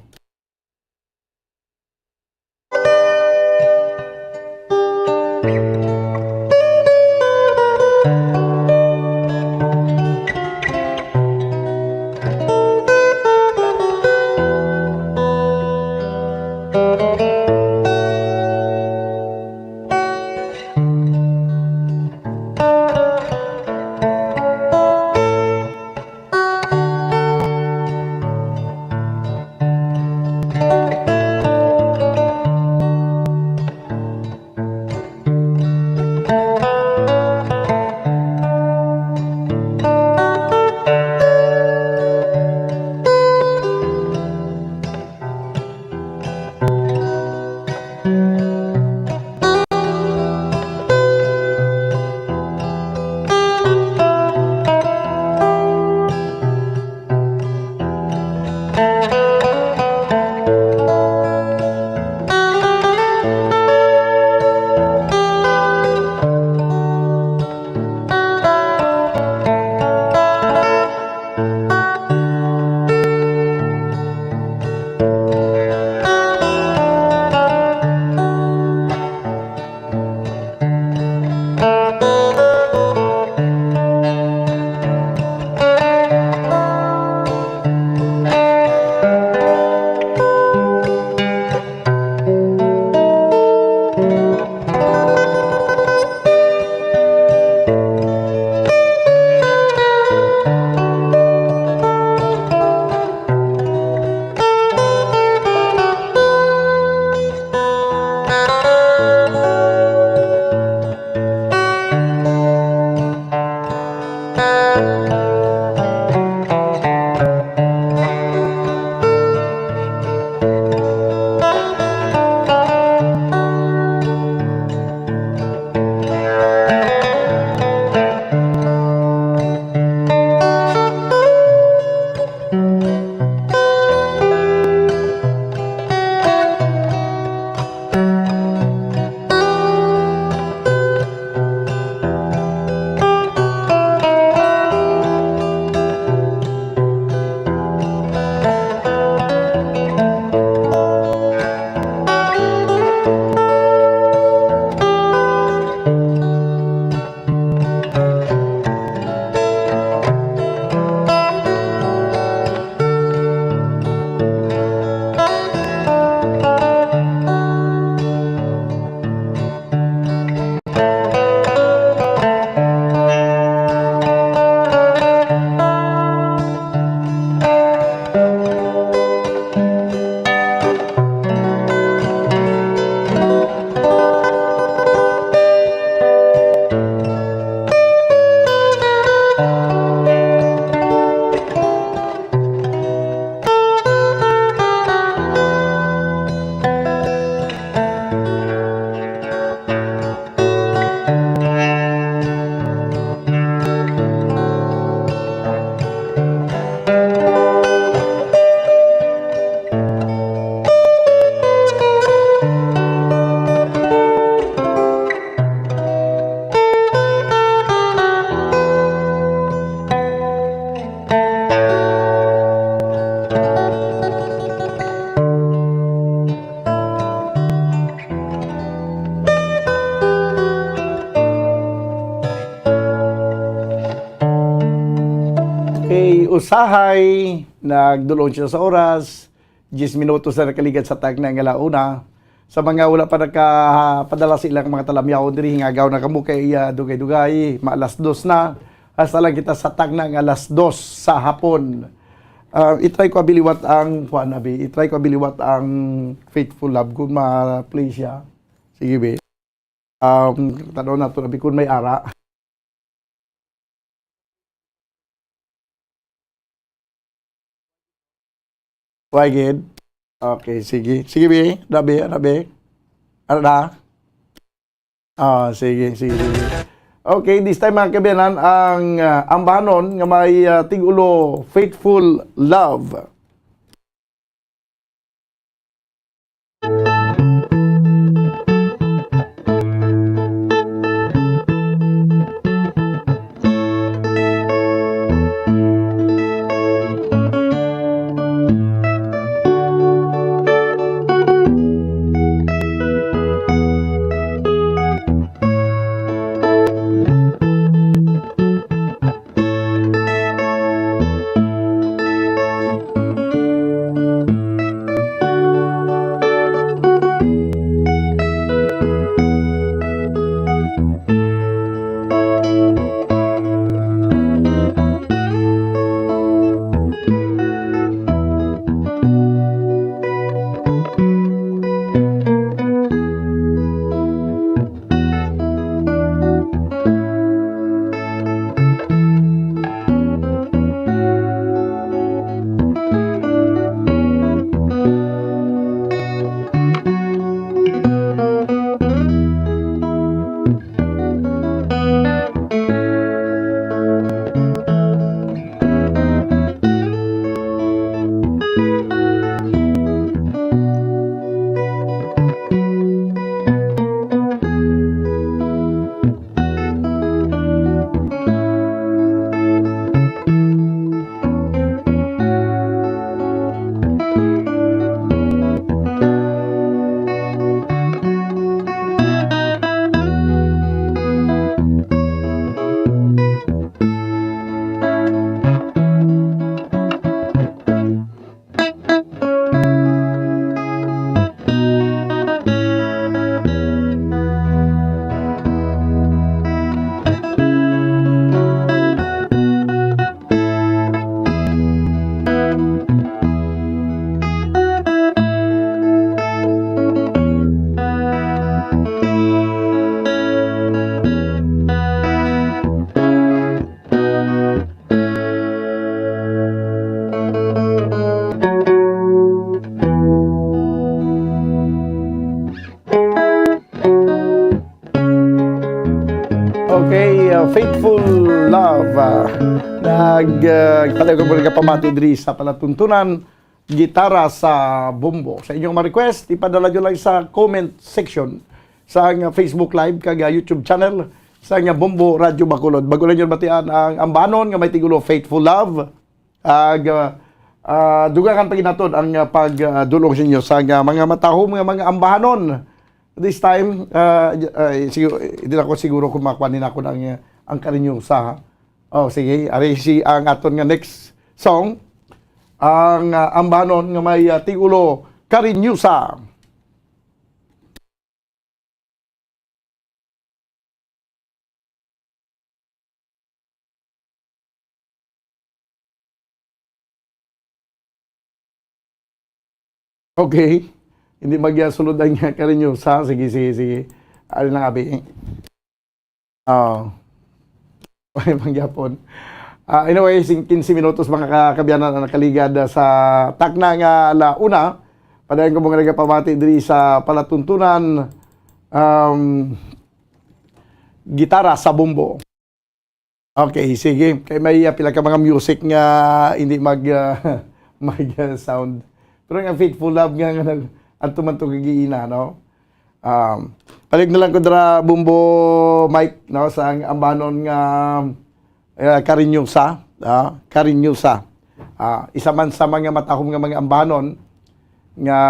Usahay, nagdulong siya sa oras, diyes minutos na nakaligad sa tagna nga ala una. Sa mga wala pa nakapadala sa ilang mga talamyawon diri, hingagaw na kamo kay, ah, dugay-dugay, ma-, alas dos na. Hasta lang kita sa tagna nga alas dos sa hapon. Ah, i-try ko abiliwat ang, kuan, abi, i-try ko abiliwat ang Faithful Love kung ma-play siya. Sige, be. Um, tanaw nato, abi, kung may ara. Why, gid? Okay, sige. Sige, bi. Dabi, dabi. Ano na? Ah, sige, sige, sige. Okay, this time, mga kabiyanan, ang, ah, ambahanon nga may, ah, tigulo, Faithful Love. Okay, uh, Faithful Love. Uh, nag, uh, pala ko nagapamati diri sa palatuntunan, Gitara sa Bombo. Sa inyong mga request, ipadala nyo lang sa comment section sa nga Facebook Live kag, uh, YouTube channel sa nga Bombo Radyo Bacolod. Bago lang nyo batian ang ambanon nga may tigulo Faithful Love. Ag, ah, ah, dugangan pa gid naton ang, ah, pag, ah, dulong sa inyo sa, ah, mga matahom nga mga ambahanon. This time, ah, j-, ah, sigu-, hindi na ako siguro kung makuha nila ako ng, ah, ang Karinyusa. Oh, sige, ari si ang aton nga next song, ang, ah, ambahanon nga may, ah, tigulo Karinyusa. Okay. Hindi magyasulod ang Karinyusa. Sige, sige, sige. Ano lang, abi? Oo. Ay, mangyapon. Ah, anyway, sing-, quince minutos, mga ka-, kabiyanan, ang nakaligad, ah, sa takna nga ala una. Padayon ko mga nagapamati diri sa palatuntunan, um, gitara sa bombo. Okay, sige. Kay may, ah, pila ka mga music nga hindi mag, ah, mag, ah, sound. Pero ang Faithful Love nga, nga nag-, adto man to kagiina, no? Um, palig na lang ko dira, Bombo Mike, no, sa ang ambanon nga, eh, Karinyusa, ah, Karinyusa. Ah, isa man sa mga matahom nga mga ambanon nga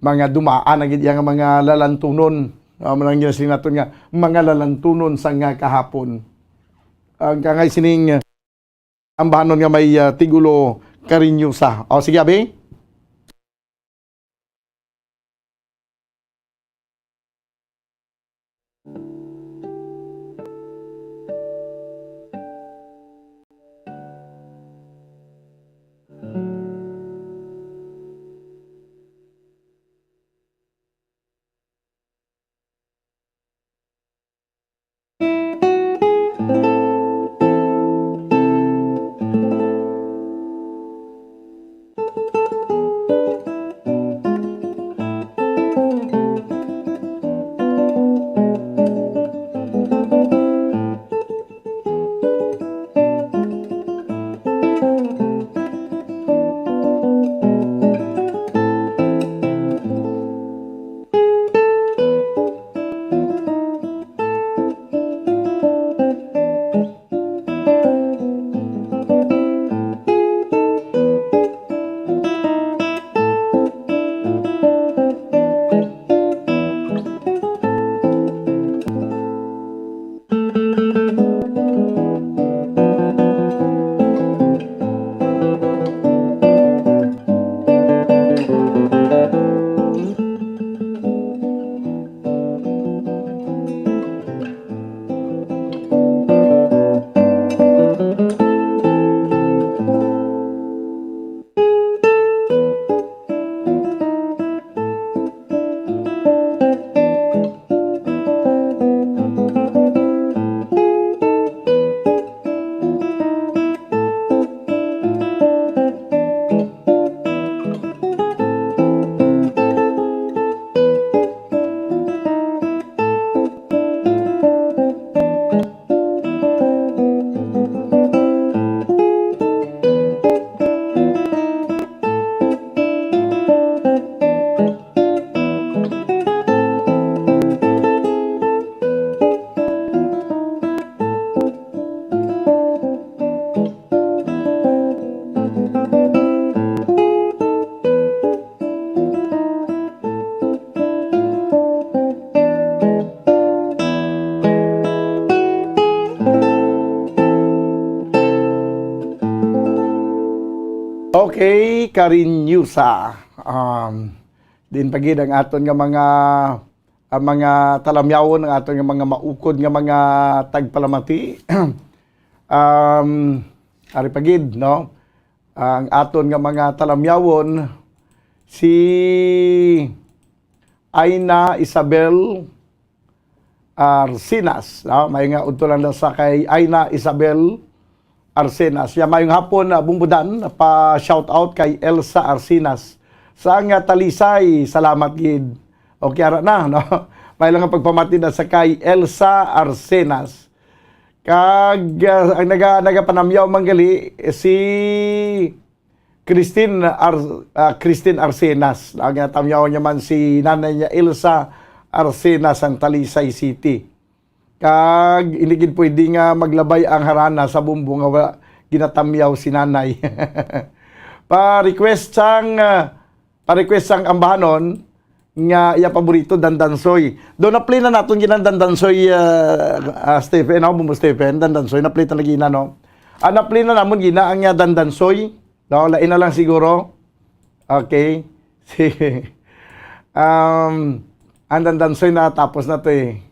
mga dumaan na gid iya nga mga lalantunon. Ah, manang yun sinaton nga mga lalantunon sa nga kahapon. Ang kangay sining ambahanon nga may, ah, tigulo Cariñosa. O, sige, abi. Okay, Cariñosa. Um, din pa gid ang aton nga mga, ang mga talamyawon, ang aton nga mga maukod nga mga tagpalamati. Um, ari pa gid, no? Ang aton nga mga talamyawon, si Aina Isabel Arcenas, no? May nga udto lang na sa kay Aina Isabel Arcenas. Ya, mayong hapon, ah, Bumbudan, pa shout out kay Elsa Arcenas. Sa nga Talisay, salamat gid. Okay, ara na, no? May lang ang pagpamati na sa kay Elsa Arcenas. Kag, ah, ang naga-, nagapanamyaw man gali, eh, si Christine Ar-, ah, Christine Arcenas. Ang ginatamyaw niya man si nanay niya, Elsa Arcenas, ang Talisay City. Kag hindi gid pwede nga maglabay ang harana sa bumbo nga wala ginatamyaw si nanay. Pa-request sang, ah, pa-request sang ambahanon nga iya paborito, Dandansoy. Do na-play na naton gid ang Dandansoy, ah, ah, Stephen, no? Bumbo Stephen, Dandansoy, na-play ta na gina, no? Ah, na-play na namon gina ang, ah, Dandansoy. No, lain na lang siguro. Okay. Sige. Um, ang Dandansoy na tapos na to eh.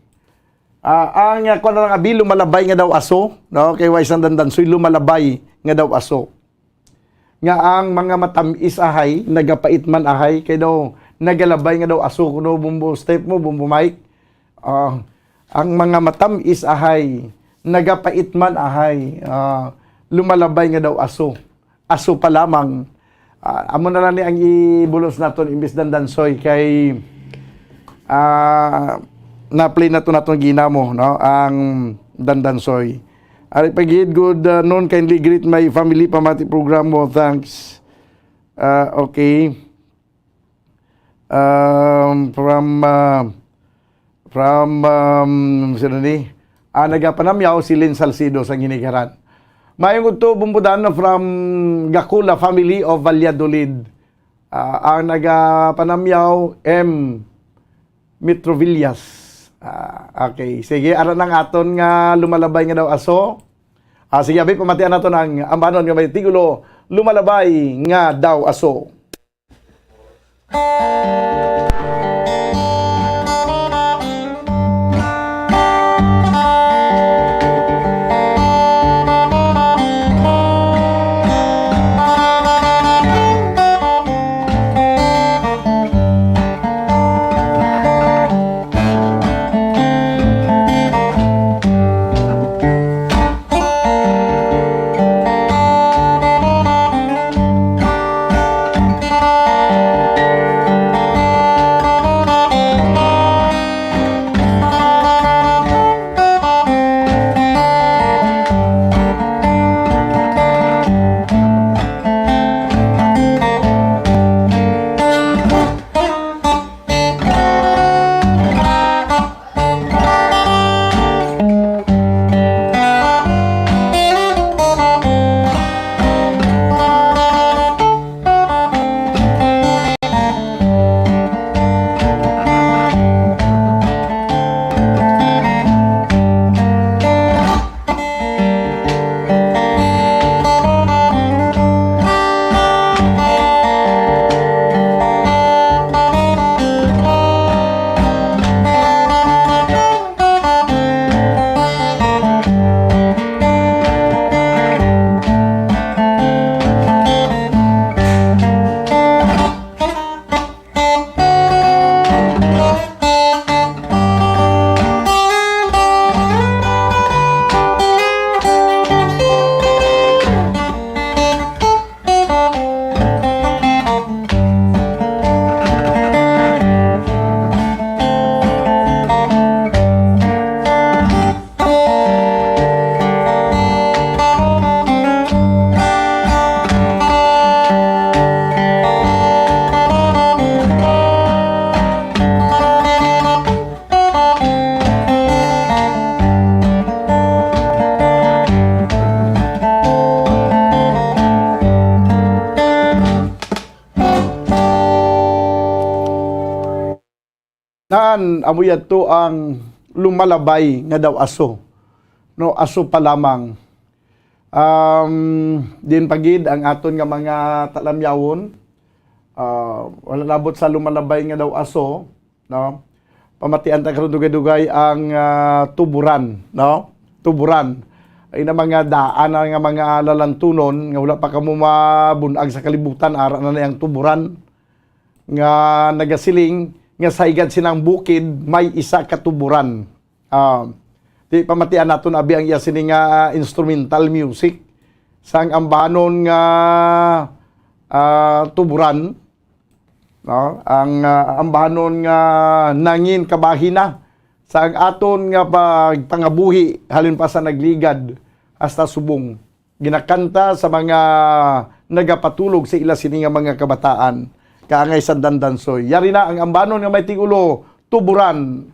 Ah, ang, ah, kuwan na lang, abi, Lumalabay nga daw aso, no? Kay wa isang Dandansoy, Lumalabay nga daw aso. Nga ang mga matam-is ahay, nagapait man ahay, kay daw nagalabay nga daw aso, kuno, Bumbo Steph mo, Bumbo Mike. Ah, ang mga matam-is ahay, nagapait man ahay, ah, lumalabay nga daw aso. Aso pa lamang. Ah, amo na lang ni ang ibulos naton, imbis Dandansoy, kay, ah, na-play na to naton ginamo, no? Ang Dandansoy. Ari pa gid, good, ah, noon, kindly greet my family, pamati program mo, thanks. Ah, okay. Um, from, ah, from, um, sino ni? Ah, nagapanamyaw si Lynn Salcido sa Ginigaran. Mayong udto, Bumbudan, from Gakula family of Valladolid. Ah, ang nagapanamyaw, M. Mitrovillas. Ah, okay. Sige, ara nang aton nga Lumalabay nga daw aso. Ah, sige, abi, pamatian naton ang ambanon nga may titulo, Lumalabay nga Daw Aso. Nan, amo yadto ang lumalabay nga daw aso, no, aso pa lamang. Um, din pa gid ang aton nga mga talamyawon, ah, wala labot sa lumalabay nga daw aso, no? Pamatian ta karon dugay-dugay ang, ah, tuburan, no? Tuburan. Ay na mga daan na nga mga lalantunon nga wala pa kamo mabunag sa kalibutan, ara na na ang tuburan nga nagasiling nga sa higad sinang bukid may isa ka tuburan. Ah, di pamatian naton abi ang iya sini nga, ah, instrumental music sang ambanon nga, ah, tuburan, no? Ang, ah, ambanon nga nangin kabahin na sang aton nga pagpangabuhi halin pa sa nagligad hasta subong. Ginakanta sa mga nagapatulog sa ila sini nga mga kabataan, kaangay sang dandansoy. Yari na ang ambanon nga may titulo, Tuburan.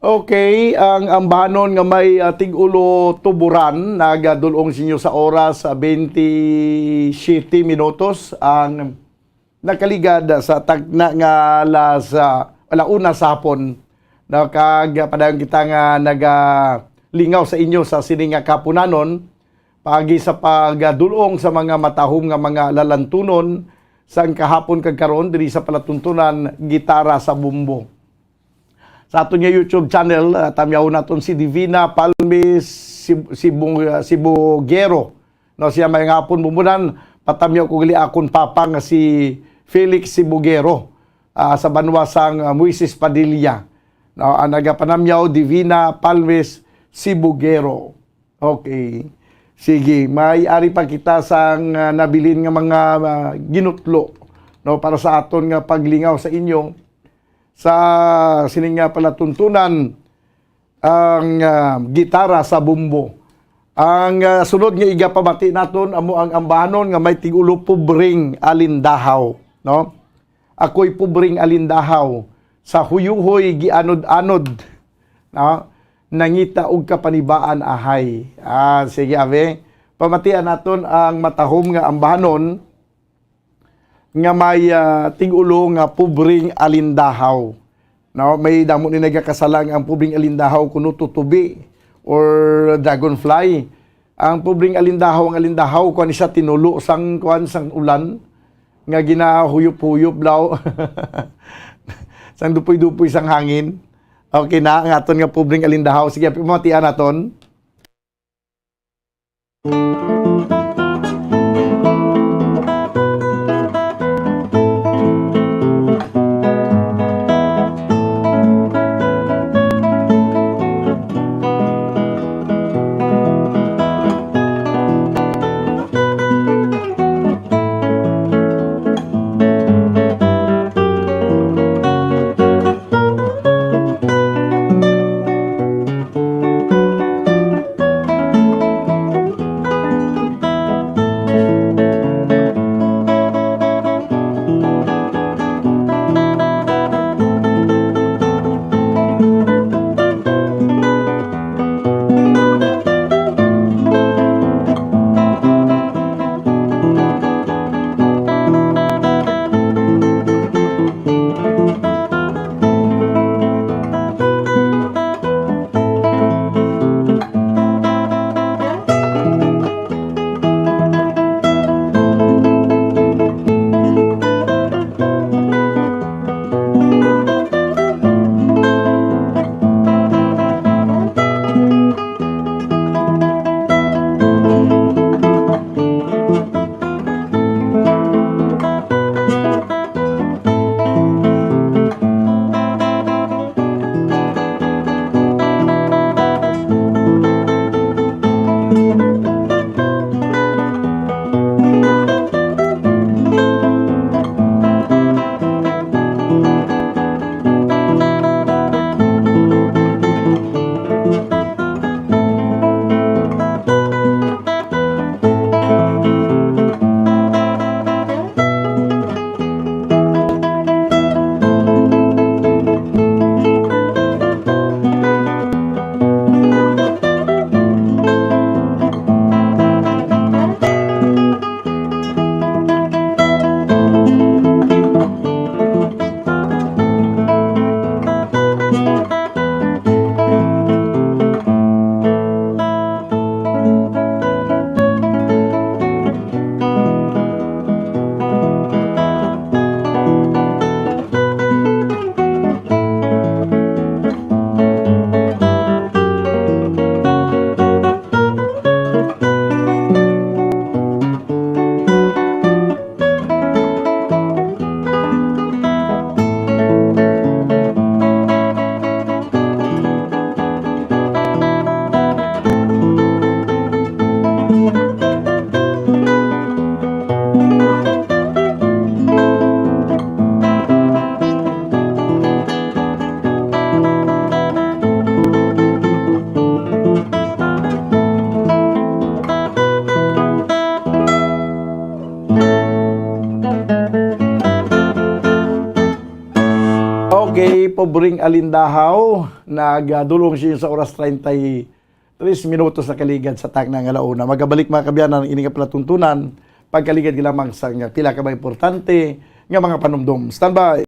Okay, ang ambahanon nga may, ah, tig-ulo tuburan nagadul-ong sa inyo sa oras, ah, twenty-seven minutos ang nakaligad sa tagna nga alas, ah, ala una sa hapon. No, kag, ah, padayon kita nga nagalingaw sa inyo sa sini nga kapunanon, paagi sa pagdul-ong sa mga matahom nga mga lalantunon sang kahapon kag karon diri sa palatuntunan Gitara sa Bumbo. Sa aton nga YouTube channel, ah, tamyawon naton si Divina Palmes Sib-, Sibung-, ah, Sibugero. No, siya may nga hapon bumunan, patamyaw ko gali akon papa nga si Felix Sibugero, ah, sa banwa sang, ah, Moises Padilla. No, ang nagapanamyaw, Divina Palmes Sibugero. Okay. Sige, may ari pa kita sang, ah, nabilin nga mga, ah, ginutlo, no, para sa aton nga paglingaw sa inyo sa sining nga palatuntunan, ang, ah, Gitara sa Bumbo. Ang, ah, sunod nga igapamati naton amo ang ambahanon nga may tig-ulo, Pobreng Alindahaw, no? Ako'y pobreng alindahaw, sa huyuhoy gianod-anod, no? Nangita og kapanibaan ahay. Ah, sige, abi. Pamatian naton ang matahom nga ambahanon nga may, ah, tig-ulo nga Pobreng Alindahaw. No, may damo ni nagakasala nga ang pobreng alindahaw kuno tutubi or dragonfly. Ang pobreng alindahaw, ang alindahaw, kuwan siya, tinulo sang, kuwan, sang ulan nga ginahuyop-huyop daw. Sang dupoy-dupoy sang hangin. Okay na, ang aton nga pobreng alindahaw. Sige, pamatian naton. Kay Pobreng Alindahaw, nagdulong siya sa oras treinta y tres minutos na kaligad sa takna nga launa. Magabalik, mga kaabyanan, ini nga palatuntunan, pagkaligad lamang sa nga pila ka mga importante nga mga panumdom. Standby.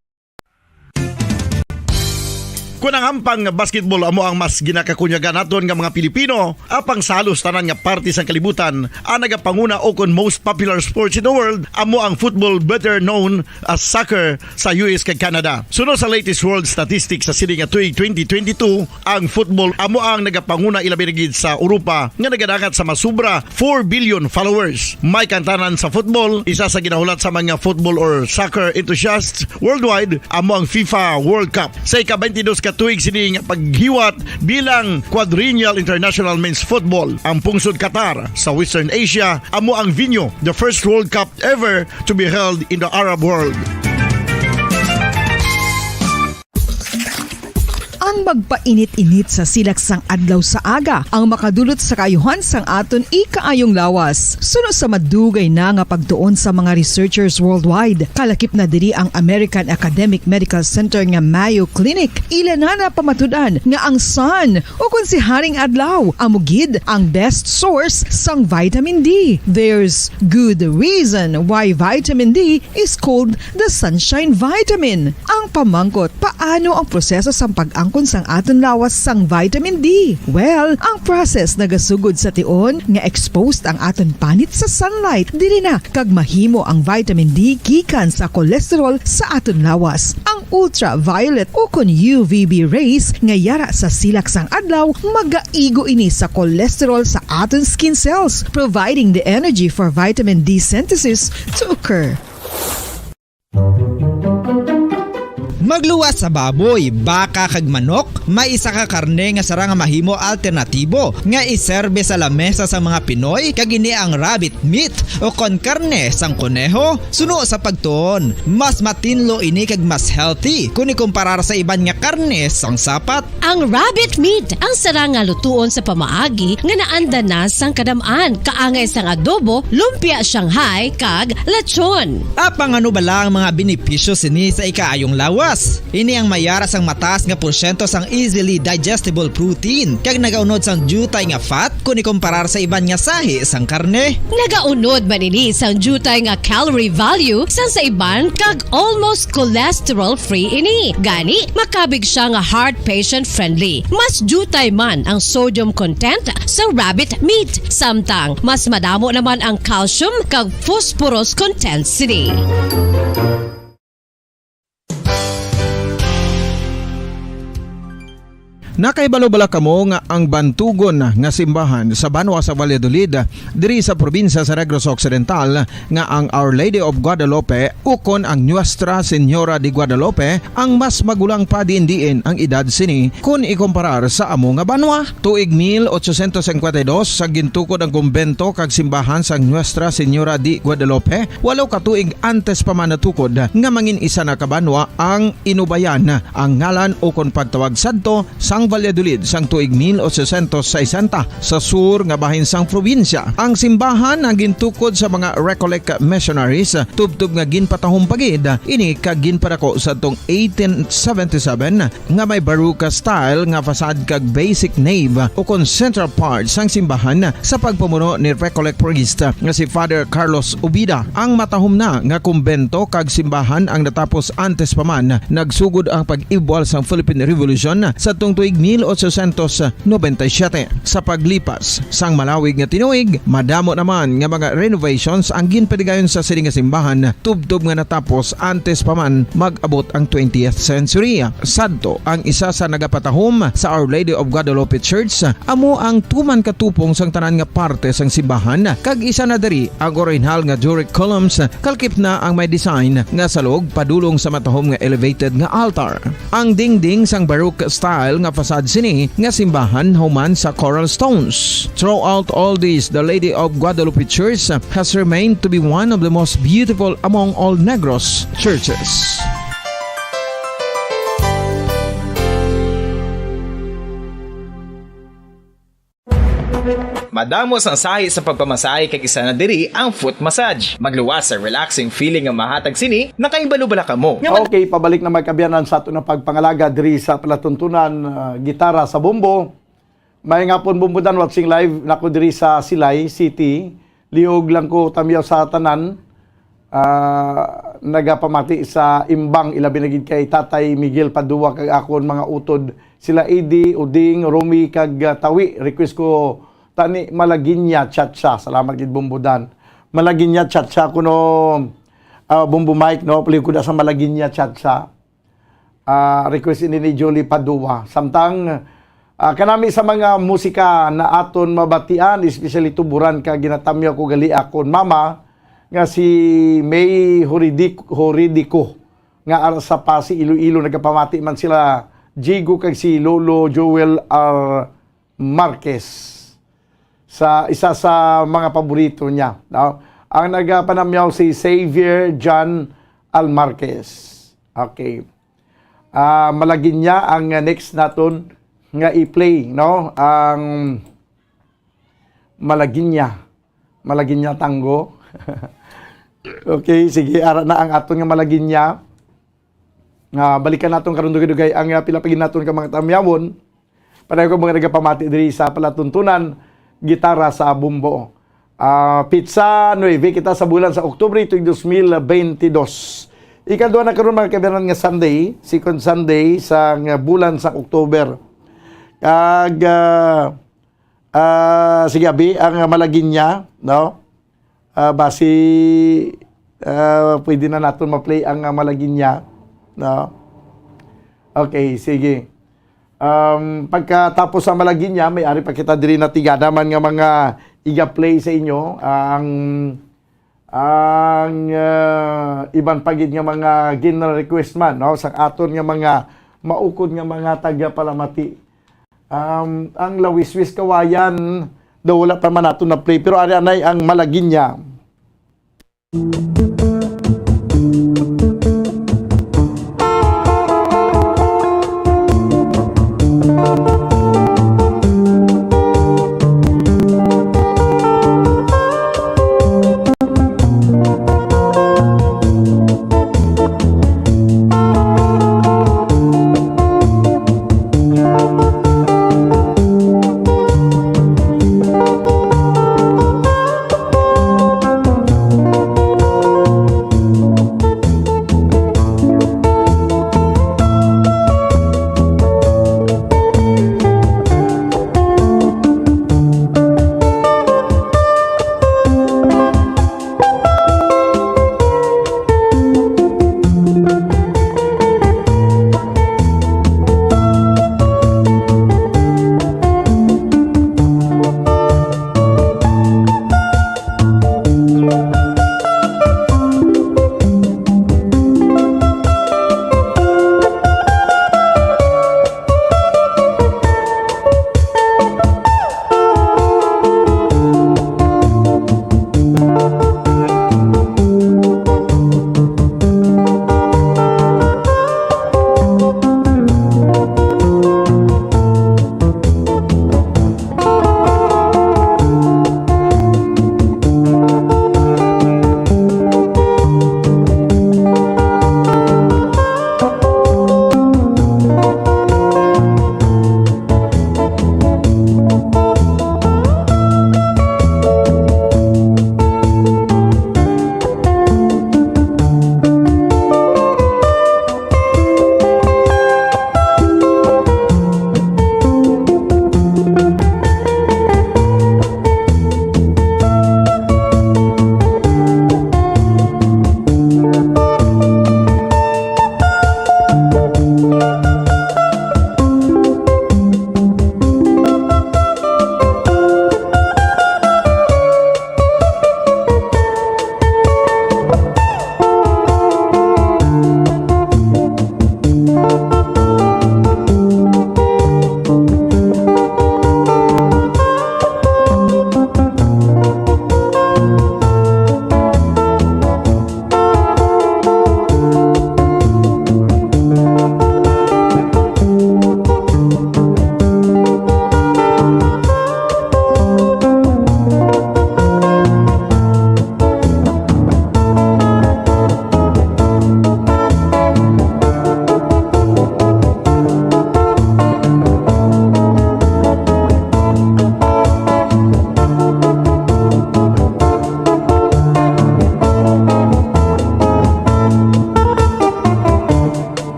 Kon ang hampang nga basketball amo ang mas ginakakunyagan naton nga mga Pilipino, apang sa halos tanan nga parte sang kalibutan, ang nagapanguna o kon most popular sports in the world amo ang football, better known as soccer, sa U S kag Canada. Suno sa latest world statistics sa sini nga tuig twenty twenty-two, ang football amo ang nagapanguna, ilabi na gid sa Europa nga nagadangat sa masubra four billion followers. May kantanan sa football, isa sa ginahulat sa mga football or soccer enthusiasts worldwide amo ang FIFA World Cup. Sa ika-twenty-dos ka tuig sini nga paghiwat bilang quadrennial international men's football, ang pungsod Qatar sa Western Asia amo ang venue, the first World Cup ever to be held in the Arab world. Ang magpainit-init sa silak sang adlaw sa aga ang makadulot sa kaayuhan sang aton ikaayong lawas. Suno sa madugay na nga pagtuon sa mga researchers worldwide, kalakip na diri ang American Academic Medical Center nga Mayo Clinic. Ila na napamatud-an nga ang sun, o kon si Haring Adlaw, amo gid ang best source sang vitamin D. There's good reason why vitamin D is called the sunshine vitamin. Ang pamangkot, paano ang proseso sang pag-angkon sang aton lawas sang vitamin D? Well, ang process nagasugod sa tion nga exposed ang aton panit sa sunlight diri na, kag mahimo ang vitamin D gikan sa cholesterol sa aton lawas. Ang ultraviolet o kon U V B rays nga yara sa silak sang adlaw magaigo ini sa cholesterol sa aton skin cells, providing the energy for vitamin D synthesis to occur. Magluwas sa baboy, baka kag manok, may isa ka karne nga sarang nga mahimo alternatibo nga iserbe sa lamesa sang mga Pinoy, kag ini ang rabbit meat o kon karne sang koneho. Suno sa pagtuon, mas matinlo ini kag mas healthy kon ikumparar sa iban nga karne sang sapat. Ang rabbit meat ang sarang nga lutuon sa pamaagi nga naanda na sang kadam-an, kaangay sang adobo, lumpia Shanghai, kag lechon. Apang ano bala ang mga benepisyo sini sa ikaayong lawas? Ini ang may yara sang mataas nga porsyento sang easily digestible protein, kag nagaunod sang diutay nga fat kon ikumparar sa iban nga sahi sang karne. Nagaunod man ini sang diutay nga calorie value sang sa iban, kag almost cholesterol-free ini. Gani, makabig siya nga heart patient-friendly. Mas diutay man ang sodium content sa rabbit meat, samtang mas madamo naman ang calcium kag phosphorus content sini. Nakahibalo bala kamo nga ang bantugon nga simbahan sa banwa sa Valladolid, diri sa probinsya sa Negros Occidental, nga ang Our Lady of Guadalupe ukon ang Nuestra Señora de Guadalupe ang mas magulang pa diin-diin ang edad sini kon ikumparar sa amo nga banwa? Tuig mil ochocientos cincuenta y dos, sa gintukod ang kumbento kag simbahan sang Nuestra Señora de Guadalupe, walo ka tuig antes pa man natukod nga mangin isa na ka banwa ang Inubayan, ang ngalan ukon pagtawag sadto sang Valladolid sang tuig mil ochocientos sesenta, sa sur nga bahin sang probinsya. Ang simbahan ang gintukod sa mga Recollect missionaries, tubtob nga ginpatahom pa gid ini kag ginpadako sadtong eighteen seventy-seven, nga may Baroque style nga facade kag basic nave ukon central part sang simbahan sa pagpamuno ni Recollect priest nga si Father Carlos Ubida. Ang matahom na nga kumbento kag simbahan ang natapos antes pa man nagsugod ang pag-ibwal sang Philippine Revolution sadtong tuig mil ochocientos noventa y siete. Sa paglipas sang malawig nga tinuig, madamo naman nga mga renovations ang ginpatigayon sa sini nga simbahan, tubtob nga natapos antes pa man mag-abot ang twentieth century. Sadto, ang isa sa nagapatahom sa Our Lady of Guadalupe Church amo ang tuman katupong sang tanan nga parte sang simbahan, kag isa na diri ang orihinal nga Doric columns, kalakip na ang may design nga salog padulong sa matahom nga elevated nga altar. Ang dingding sang Baroque style nga facade sini nga simbahan human sa coral stones. Throughout all this, the Lady of Guadalupe Church has remained to be one of the most beautiful among all Negros churches. Madamo sang sahi sa pagpamasahe kag isa na diri ang foot massage. Magluwas sa relaxing feeling nga mahatag sini, nakahibalo bala kamo nga mad- Okay, pabalik na, mga kaabyanan, sa aton nga pagpangalaga diri sa palatuntunan, ah, Gitara sa Bombo. Maayong hapon, Bombo Dan, watching live nako diri sa Silay City. Liog lang ko tamyaw sa tanan. Ah, nagapamati sa imbang, ilabi na gid kay Tatay Miguel Padua kag akon mga utod, sila Eddie, Uding, Romy, kag, ah, Tawi. Request ko tani Malagueña Cha-Cha. Salamat gid, Bombo Dan. Malagueña Cha-Cha kuno, ah, Bombo Mike, no? Palihog ko da sa Malagueña Cha-Cha. Ah, request ini ni Julie Padua. Samtang, ah, kanami sa mga musika na aton mabatian, especially tuburan ka, ginatamyaw ko gali akon mama nga si May Horidic-, Horidico, nga ara sa Passi, Iloilo. Nagapamati man sila Jigo kag si Lolo Joel R Marquez, sa isa sa mga paborito niya, no? Ang nagapanamyaw si Xavier John Almarquez. Okay. Ah, Malagueña ang, ah, next naton nga i-play, no? Ang Malagueña. Malagueña tango. Okay, sige, ara na ang aton nga Malagueña. Ah, balikan naton karon dugay-dugay ang, ah, pila pa gid naton ka mga tamyawon. Pareho ko mga nagapamati diri sa palatuntunan, Gitara sa Bombo. Ah, pitsa nuebe kita sa bulan sa Oktubre tuig dos mil bentidós. Ikadua na karon, mga kaabyanan, nga Sunday, second Sunday sa nga bulan sa October. Kag, ah, ah, sige, abi, ang Malagueña, no? Ah, basi, ah, pwede na naton ma-play ang, ah, Malagueña, no? Okay, sige. Um, pagkatapos sa Malagueña, may ari pa kita diri natigada man nga mga iga-play sa inyo. Ah, ang, ang, ah, iban pa gid nga mga gin-request man, no, sa aton nga mga maukod nga mga tagapalamati. Um, ang Lawiswis Kawayan, daw wala pa man nato na-play, pero ari anay ang Malagueña.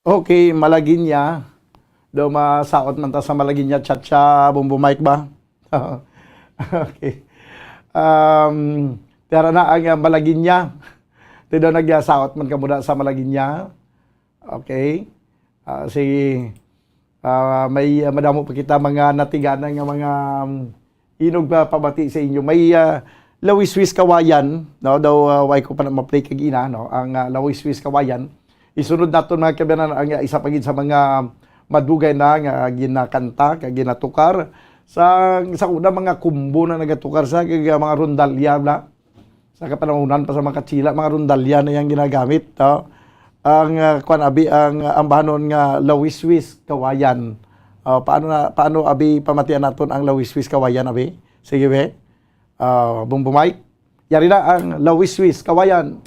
Okay, Malagueña. Daw masaot man ta sa Malagueña, Chacha, Bombo Mike ba? Okay. Um, tara na ang, uh, Malagueña. Ti daw nagsaot man ka muna sa Malagueña. Okay. Ah, sige. Ah, may, ah, madamo pa kita mga natiganan nga mga, um, inog pa pabati sa inyo. May, ah, Lawiswis Kawayan, no? Daw, ah, way ko pa na ma-play kag ina, no? Ang, ah, Lawiswis Kawayan. Isunod naton, mga kabayan, ang, ah, isa pa gid sa mga madugay na nga ginakanta kag ginatukar sa, sa una, mga kumbo na nagatukar sa kag, ah, mga rondalya na. Sa kapanahunan pa sa mga Kachila, mga rondalya na yang ginagamit, no? Ang, ah, kwan, abi, ang, ah, ambahanon nga Lawiswis Kawayan. Ah, paano na, paano, abi, pamatian naton ang Lawiswis Kawayan, abi? Sige, be. Ah, Bombo Mike. Yari na ang Lawiswis Kawayan.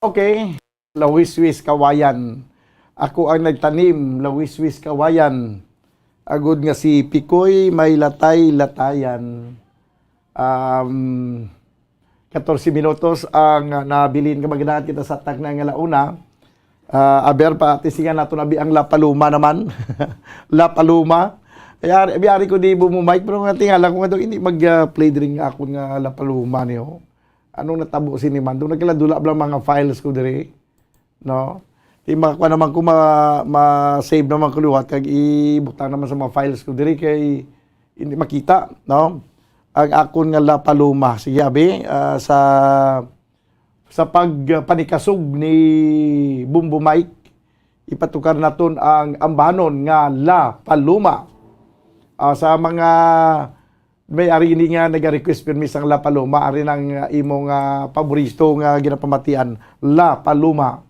Okay. Lawiswis Kawayan. Ako ang nagtanim, Lawiswis Kawayan. Agod nga si Pikoy may latay-latayan. Um, katorse minutos ang, ah, nabilin nga magdaan kita sa takna nga launa. Ah, aber pa, tisingan nato na bi ang La Paloma naman. La Paloma. Ay, ari, abi, ari ko di Bombo Mike, pero nga tingala ko nga daw, hindi mag, ah, play diri nga akon nga La Paloma niyo. Anong natabo sini man? Doon nagkaladula bala mga files ko diri, no? Di makakuha naman ko, ma-, ma-save naman ko liwat kag ibutang naman sa mga files ko diri kay hindi makita, no? Ang akon nga La Paloma. Sige, abi, ah, sa, sa pagpanikasog ni Bombo Mike, ipatukar naton ang ambahanon nga La Paloma. Ah, sa mga may ari ini nga naga-request pirmi sang La Paloma, ari nang, ah, imo nga paborito nga ginapamatian, La Paloma.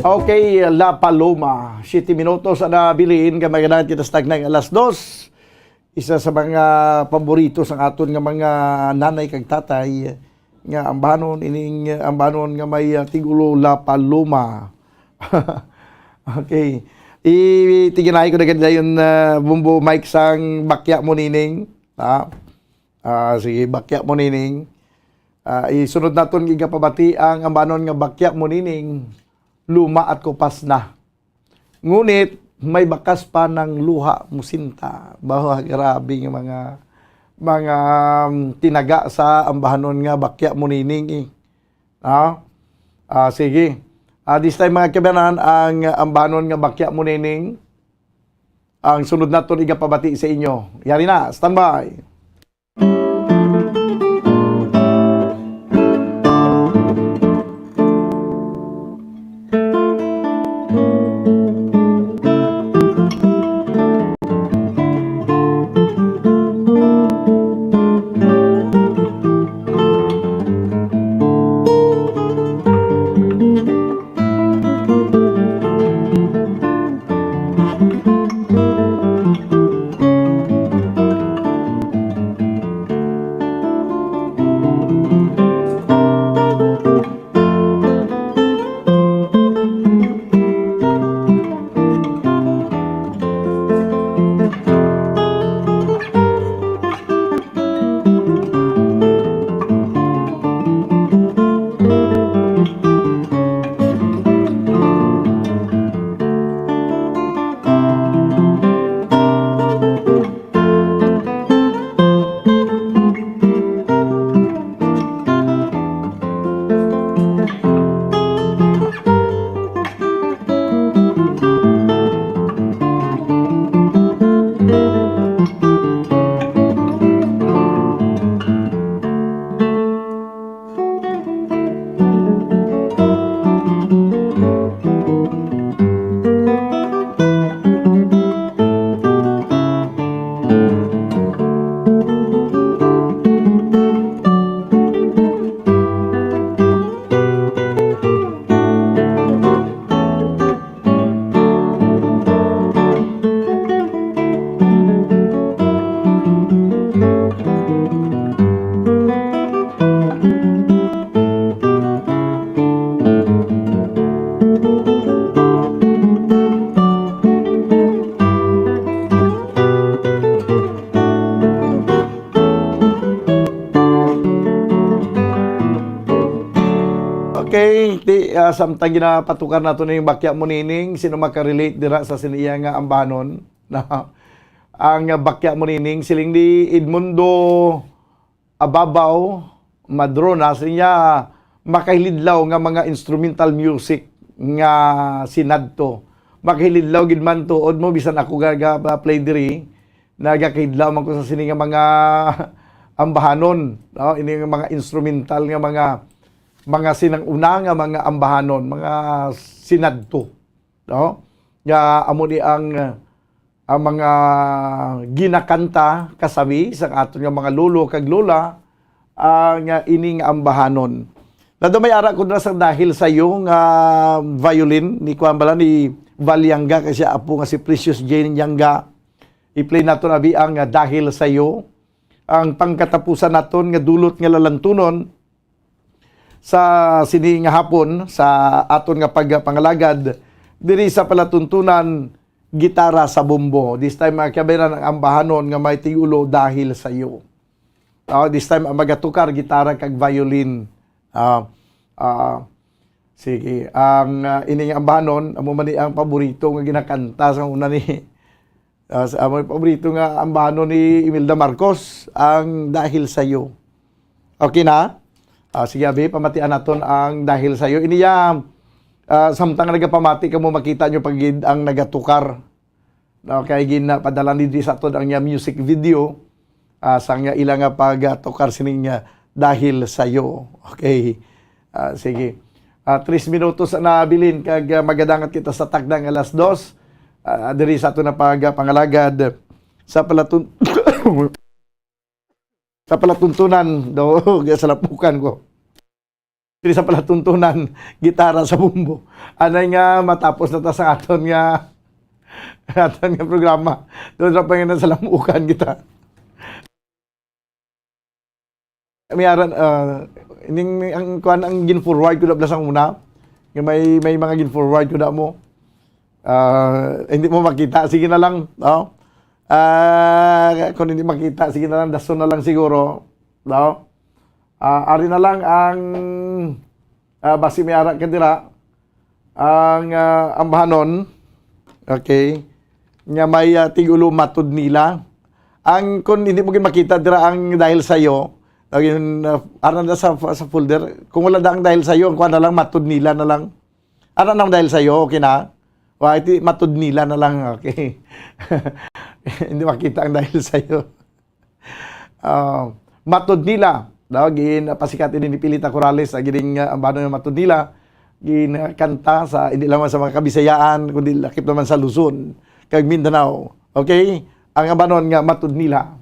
Okay, La Paloma. Siyete minutos ang nabilin, kay maganahan kita sa tagnang alas dos. Isa sa mga paborito sang aton nga mga nanay kag tatay nga ambanon, ining ambanon nga may, ah, tigulo La Paloma. Okay. Itiginahay ko na gid dayon, ah, Bumbo Mike, sang Bakya Mo Nining. Ah, ah, sige, Bakya Mo Nining. Ah, isunod naton igapabati ang ambanon nga Bakya Mo Nining, Luma at Kupas Na. Ngunit may bakas pa ng luha mo sinta. Bawa, grabe nga mga, mga, um, tinaga sa ambahanon nga Bakya Mo Nining, eh. Ah, ah, sige. Ah, this time, mga kabanan, ang ambahanon nga Bakya Mo Nining, ang sunod naton igapabati sa inyo. Yari na, standby. Okay, ti, ah, samtang ginapatukar nato ning Bakya Mo Nining, sino makarelate dira sa sini iya nga ambanon? Na ang Bakya Mo Nining, siling ni Edmundo Ababaw Madrona, siling niya, makahilidlaw nga mga instrumental music nga sinadto. Makahilidlaw gid man tuod mo, bisan ako ga, ga, play diri, nagakahidlaw man ko sa sini nga mga ambahanon, no? Ini nga mga instrumental nga mga, mga sinang-una nga mga ambahanon, mga sinadto, no? Nga amo ni ang, ang mga ginakanta kasabi sa aton nga mga lolo kag lola, ah, nga ini nga ambahanon. Nado may ara ko na sa Dahil Sayo nga violin ni kuan bala ni Val Yangga, kay siya apo nga si Precious Jane Yangga. I-play naton abi ang, ah, Dahil Sayo, ang pangkatapusan naton nga dulot nga lalantunon sa sini nga hapon sa aton nga pagpangalagad diri sa palatuntunan, gitara sa bombo. This time, mga kabayan, ang ambahanon nga may tigulo, Dahil Sayo. Ah, this time, ang magatukar, gitara kag violin. Ah, ah, sige. Ang, ah, ining ambahanon, amo man ni ang paborito nga ginakanta sa una ni, ah, sa, amo ni paborito nga ambahanon ni Imelda Marcos, ang Dahil Sayo. Okay na? Ah, sige, abi, pamatian naton ang Dahil Sayo. Ini ya, ah, samtang nagapamati kamo, makita nyo pa gid ang nagatukar. No, kay ginapadala ni di sa aton ang iya music video, ah, sa nga ila nga pagtukar sining, ah, Dahil Sayo. Okay. Ah, sige. Ah, tres minutos na nabilin kag, ah, magadangat kita sa takdang alas dos. Ah, diri sa aton na pagpangalagad sa palatun-, sa palatuntunan do, salapukan ko. Diri sa palatuntunan, gitara sa bumbo. Anay nga matapos na ta sa aton nga, aton nga programa. Doon ra pa nga nasalamukan kita. May aran, ah, ining, ang kuan, ang gin-forward ko na bala sang una. Nga may, may mga gin-forward ko na mo. Ah, hindi mo makita, sige na lang, no? Ah, kung hindi makita, sige na lang, dason na lang siguro, no? Ah, ari na lang ang, ah, basi may ara ka dira, ang, ah, ambahanon, okay, nga may, ah, tigulo matod nila. Ang, kung hindi mo gid makita dira ang dahil sa'yo, lagi yun, ah, ara na sa, sa folder. Kung wala na ang dahil sa'yo, ang kuha na lang, matod nila na lang. Ara na ang dahil sa'yo, okay na? Wa, iti, matod nila na lang, okay. Hindi makita ang dahil sa'yo. Ah, matod nila, daw, gin, pasikat ini ni Pilita Corrales, ang gining, ah, ambanon nga matod nila, gin, ah, kanta sa, hindi lamang sa mga Kabisayaan, kundi lakip naman sa Luzon, kag Mindanao. Okay? Ang ambanon nga matod nila.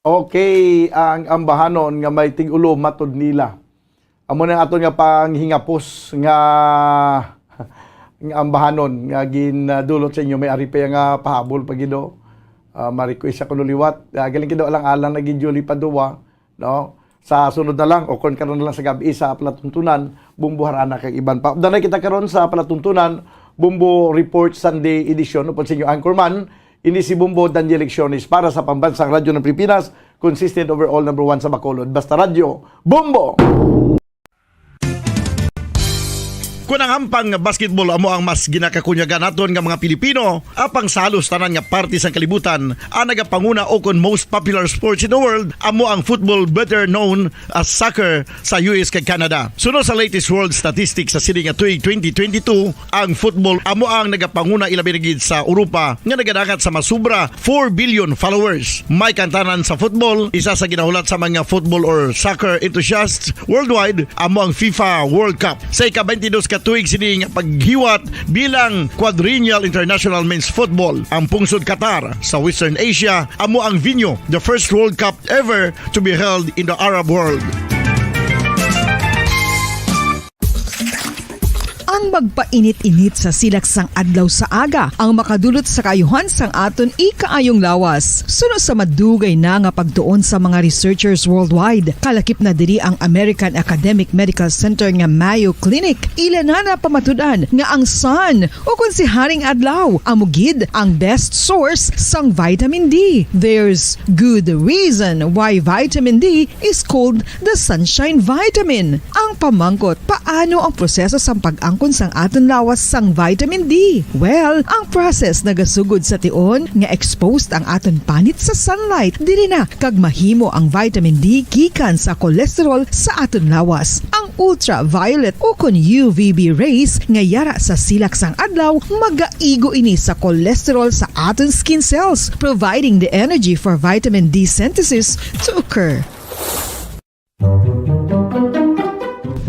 Okay, ang ambahanon nga may tig-ulo matod nila. Amo na ang aton nga panghingapos nga, nga ambahanon nga gindulot sa inyo. May ari pa nga pahabol pa gid, oh. Ah, ma-request ako no liwat. Ah, galing gid, alang-alang na gid, Julie Padua, no? Sa sunod na lang, o kon karon na lang sa gab-i sa palatuntunan, Bumbo Harana kag iban pa. Updanay kita karon sa palatuntunan, Bumbo Report Sunday Edition. Upod sa inyo anchorman, ini si Bumbo Daniel Lecciones para sa Pambansang Radyo ng Pilipinas, consistent overall number one sa Bacolod. Basta Radyo, Bumbo! Kon ang hampang nga basketball amo ang mas ginakakunyagan naton nga mga Pilipino, apang sa halos tanan nga parte sang kalibutan, ang nagapanguna o kon most popular sports in the world amo ang football, better known as soccer, sa U S kag Canada. Suno sa latest world statistics sa sini nga tuig twenty twenty-two, ang football amo ang nagapanguna, ilabi na gid sa Europa, nga nagadangat sa masubra four billion followers. May kantanan sa football, isa sa ginahulat sa mga football or soccer enthusiasts worldwide amo ang FIFA World Cup. Sa ika-twenty-dos ka tuig sini nga paghiwat bilang Quadrennial International Men's Football, ang pungsod Qatar sa Western Asia amo ang venue. The first World Cup ever to be held in the Arab world. Ang magpainit-init sa silak sang adlaw sa aga ang makadulot sa kaayuhan sang aton ikaayong lawas. Suno sa madugay na nga pagtuon sa mga researchers worldwide, kalakip na diri ang American Academic Medical Center nga Mayo Clinic. Ila na napamatud-an nga ang sun, o kon si Haring Adlaw, amo gid ang best source sang vitamin D. There's good reason why vitamin D is called the sunshine vitamin. Ang pamangkot, paano ang proseso sang pag-angkon sang aton lawas sang vitamin D? Well, ang process nagasugod sa tion nga exposed ang aton panit sa sunlight. Diri na kag mahimo ang vitamin D gikan sa cholesterol sa aton lawas. Ang ultraviolet o kon U V B rays nga yara sa silak sang adlaw magaigo ini sa cholesterol sa aton skin cells, providing the energy for vitamin D synthesis to occur.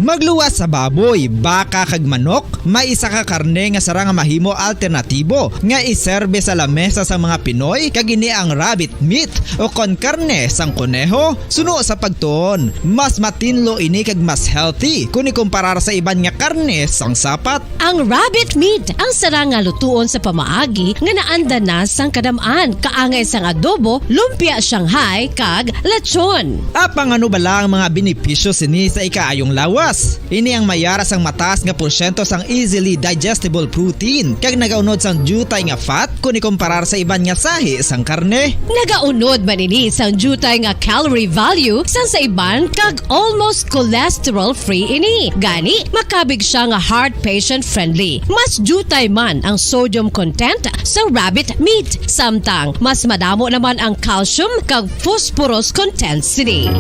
Magluwas sa baboy, baka, kag manok, may isa ka karne nga sarang nga mahimo alternatibo nga iserbe sa lamesa sang mga Pinoy, kag ini ang rabbit meat o kon karne sang koneho. Suno sa pagtuon, mas matinlo ini kag mas healthy kon ikumparar sa iban nga karne sang sapat. Ang rabbit meat ang sarang nga lutuon sa pamaagi nga naanda na sang kadam-an, kaangay sang adobo, lumpia Shanghai, kag lechon. Apang ano bala ang mga benepisyo sini sa ikaayong lawas? Ini ang mayara sang mataas nga porsyento sang easily digestible protein kag nagaunod sang diutay nga fat kon ikumparar sa iban nga sahi sang karne. Nagaunod man ini sang diutay nga calorie value sang sa iban kag almost cholesterol-free ini. Gani, makabig siya nga heart patient-friendly. Mas diutay man ang sodium content sa rabbit meat, samtang mas madamo naman ang calcium kag phosphorus content sini.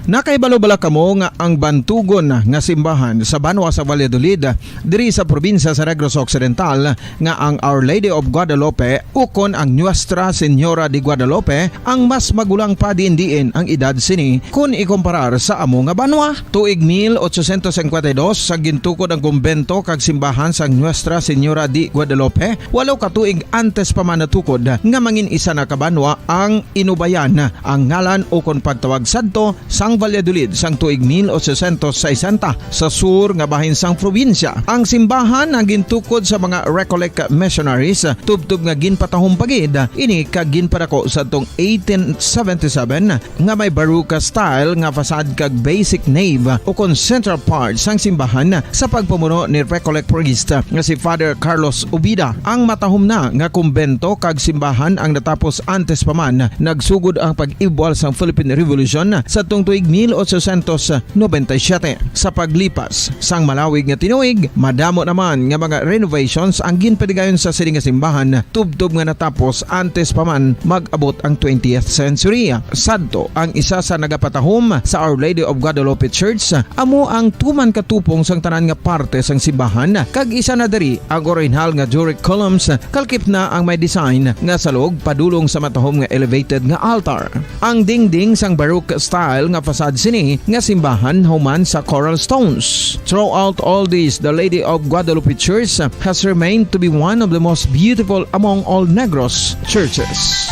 Nakahibalo bala kamo nga ang bantugon nga simbahan sa banwa sa Valladolid, diri sa probinsya sa Negros Occidental, nga ang Our Lady of Guadalupe ukon ang Nuestra Señora de Guadalupe ang mas magulang pa diin-diin ang edad sini kon ikumparar sa amo nga banwa? Tuig mil ochocientos cincuenta y dos, sa gintukod ang kumbento kag simbahan sang Nuestra Señora de Guadalupe, walo ka tuig antes pa man natukod nga mangin isa na ka banwa ang Inubayan, ang ngalan ukon pagtawag sadto sang Valladolid sang tuig mil ochocientos sesenta, sa sur nga bahin sang probinsya. Ang simbahan ang gintukod sa mga Recollect missionaries, tubtob nga ginpatahom pa gid ini kag ginpadako sadtong eighteen seventy-seven nga may Baroque style nga facade kag basic nave ukon central part sang simbahan sa pagpamuno ni Recollect priest nga si Father Carlos Ubida. Ang matahom na nga kumbento kag simbahan ang natapos antes pa man nagsugod ang pag-ibwal sang Philippine Revolution sadtong tuig mil ochocientos noventa y siete. Sa paglipas sang malawig nga tinuig, madamo naman nga mga renovations ang ginpadigayon sa sini nga simbahan, tubtob nga natapos antes pa man mag-abot ang twentieth century. Sadto, ang isa sa nagapatahom sa Our Lady of Guadalupe Church amo ang tuman ka tupong sang tanan nga parte sang simbahan, kag isa na diri ang orihinal nga Doric columns, kalkip na ang may design nga salog padulong sa matahom nga elevated nga altar. Ang dingding sang Baroque style nga facade sini nga simbahan human sa coral stones. Throughout all this, the Lady of Guadalupe Church has remained to be one of the most beautiful among all Negros churches.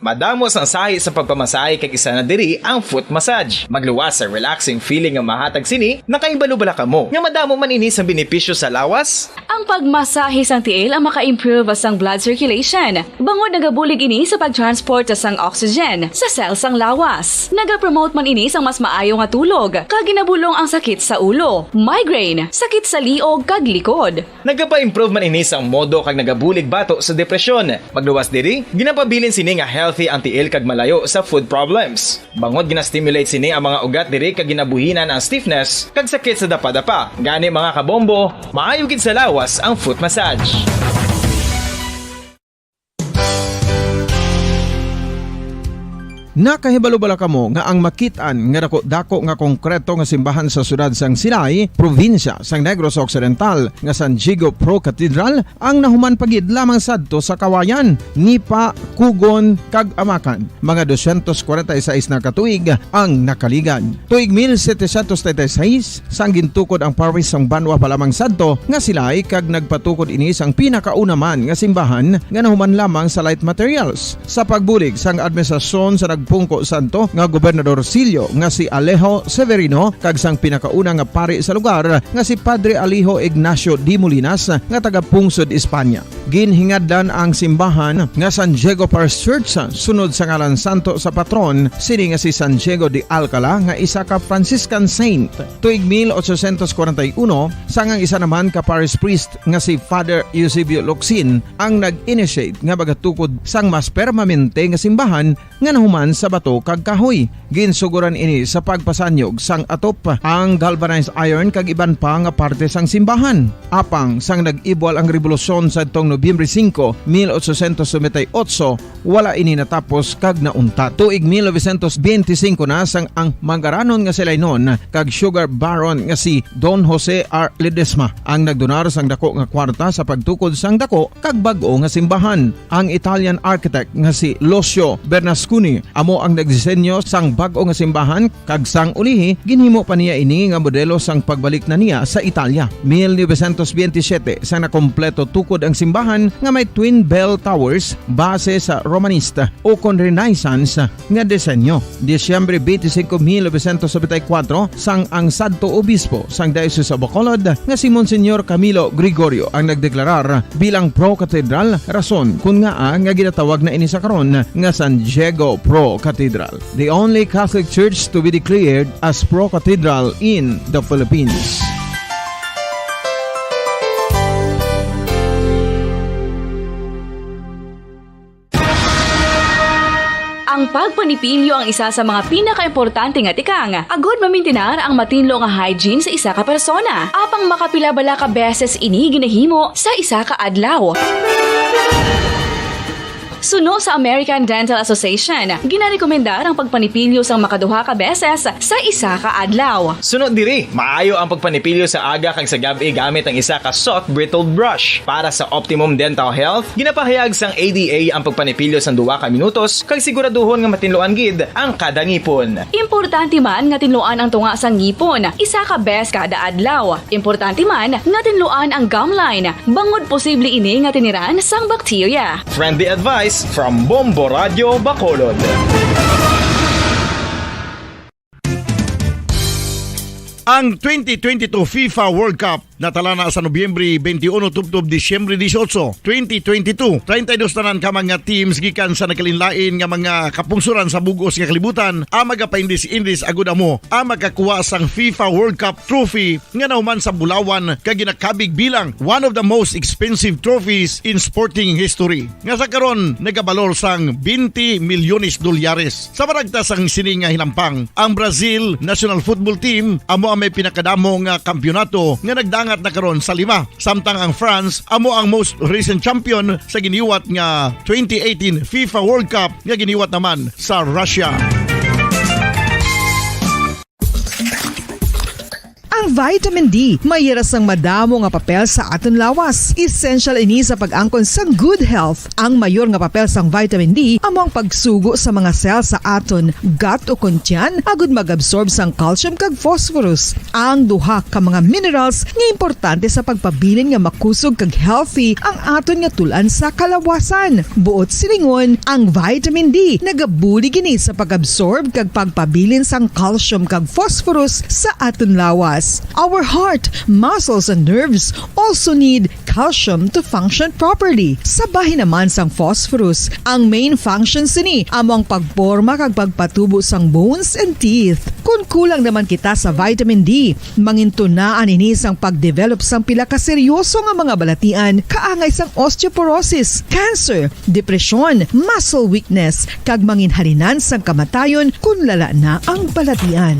Madamo sang sahi sa pagpamasahe, kag isa na diri ang foot massage. Magluwas sa relaxing feeling nga mahatag sini. Nakahibalo bala kamo nga madamo man ini sang benepisyo sa lawas? Ang pagmasahe sang tiil ang maka-improve sang blood circulation, bangod nagabulig ini sa pag-transport sang oxygen sa cell sang lawas. Nagapromote man ini sang mas maayo nga tulog, kag ginabulong ang sakit sa ulo, migraine, sakit sa liog, kag likod. Nagapa-improve man ini sang modo kag nagabulig bato sa depresyon. Magluwas diri, ginapabilin sini nga healthy ang tiil kag malayo sa foot problems. Bangod gina-stimulate sini ang mga ugat diri kag ginabuhinan ang stiffness kag sakit sa dapadapa. Gani, mga kabombo, maayo gid sa lawas ang foot massage. Nakahibalo bala kamo nga ang makit-an nga dako-dako nga konkreto nga simbahan sa siyudad sang Silay, probinsya sang Negros Occidental, nga San Diego Pro Cathedral, ang nahuman pa gid lamang sadto sa Kawayan, Nipa, Kugon, kag Amakan? Mga dosyentos kwarenta y seis na ka tuig ang nakaligad. Tuig mil setecientos treinta y seis, sang gintukod ang parish sang banwa pa lamang sadto nga Silay, kag nagpatukod ini sang pinakauna man nga simbahan nga nahuman lamang sa light materials. Sa pagbulig sang administrasyon sa nagpungko sadto nga gobernador silyo nga si Alejo Severino kag sang pinakauna nga pari sa lugar nga si Padre Alejo Ignacio de Molinas nga taga-pungsod Espanya. Ginhingadlan ang simbahan nga San Diego Parish Church sunod sa ngalan santo sa patron sini nga si San Diego de Alcala, nga isa ka Franciscan saint. Tuig mil ochocientos kwarenta y uno, sang ang isa naman ka parish priest nga si Father Eusebio Locsin ang nag-initiate nga magatukod sang mas permanente nga simbahan nga nahuman sa bato kag kahoy. Ginsugoran ini sa pagpasanyog sang atop, ang galvanized iron kag iban pa nga parte sang simbahan. Apang sang nag-ibwal ang rebolusyon sadtong Nobyembre singko, mil ochocientos noventa y ocho, wala ini natapos kag nauntat. Tuig mil novecientos benti singko na, sang ang manggaranon nga Silaynon kag sugar baron nga si Don Jose R. Ledesma ang nagdonar sang dako nga kwarta sa pagtukod sang dako kag bag-o nga simbahan. Ang Italian architect nga si Lucio Bernasconi amo ang nagdisenyo sang bag-o nga simbahan, kag sang ulihi, ginhimo pa niya ini nga modelo sang pagbalik na niya sa Italia. Mil novecientos benti siyete, sang nakompleto tukod ang simbahan nga may twin bell towers base sa Romanista o kon Renaissance nga disenyo. Disyembre twenty-five, mil novecientos noventa y cuatro, sang ang sadto obispo sang Diocese of Bacolod nga si Monsignor Camilo Gregorio ang nagdeklarar bilang pro-cathedral, rason kon ngaa nga ginatawag na ini sa karon nga San Diego Pro Cathedral, the only Catholic Church to be declared as pro-cathedral in the Philippines. Ang pagpanipilyo ang isa sa mga pinakaimportante nga tikang agud mamintinar ang matinlo nga hygiene sa isa ka persona. Apang makapila bala ka beses ini ginahimo sa isa ka adlaw? Suno sa American Dental Association, ginarekomendar ang pagpanipilyo sang makaduha ka beses sa isa ka adlaw. Suno diri, maayo ang pagpanipilyo sa aga kag sa gab-i gamit ang isa ka soft bristled brush. Para sa optimum dental health, ginapahayag sang A D A ang pagpanipilyo sang duha ka minutos kag siguraduhon nga matinluan gid ang kada ngipon. Importante man nga tinluan ang tunga sang ngipon isa ka bes kada adlaw. Importante man nga tinluan ang gum line, bangod posible ini nga tiniran sang bakterya. Friendly advice from Bombo Radio Bacolod. Ang twenty twenty-two FIFA World Cup natalana sa Nobyembre twenty-one tubtob Disyembre dieciocho, twenty twenty-two. Treinta y dos tanan ka mga teams gikan sa nagkalainlain nga mga kapungsoran sa bug-os nga kalibutan ang magapaindis-indis agud amo ang makakuha sang FIFA World Cup trophy nga nahuman sa bulawan kag ginakabig bilang one of the most expensive trophies in sporting history, nga sa karon nagabalor sang twenty milyones dolyares. Sa baragta sang sini nga hinampang, ang Brazil national football team amo ang may pinakadamo nga kampiyonato nga nagdangat na karon sa lima, samtang ang France amo ang most recent champion sa giniwat nga twenty eighteen FIFA World Cup nga giniwat naman sa Russia. Ang vitamin D may hira sang madamo nga papel sa aton lawas. Essential ini sa pag-angkon sang good health. Ang mayor nga papel sang vitamin D amo ang pagsugo sa mga cell sa aton gut o kon tiyan agud mag-absorb sang calcium kag phosphorus, ang duha ka mga minerals nga importante sa pagpabilin nga makusog kag healthy ang aton nga tul-an sa kalawasan. Buot silingon, ang vitamin D nagabulig ini sa pag-absorb kag pagpabilin sang calcium kag phosphorus sa aton lawas. Our heart, muscles, and nerves also need calcium to function properly. Sa bahin naman sang phosphorus, ang main function sini amo ang pagporma kag pagpatubo sang bones and teeth. Kon kulang naman kita sa vitamin D, mangintunaan ini sang pagdevelop sang pila ka seryoso nga mga balatian kaangay sang osteoporosis, cancer, depresyon, muscle weakness, kag manginhalinan sang kamatayon kon lala na ang balatian.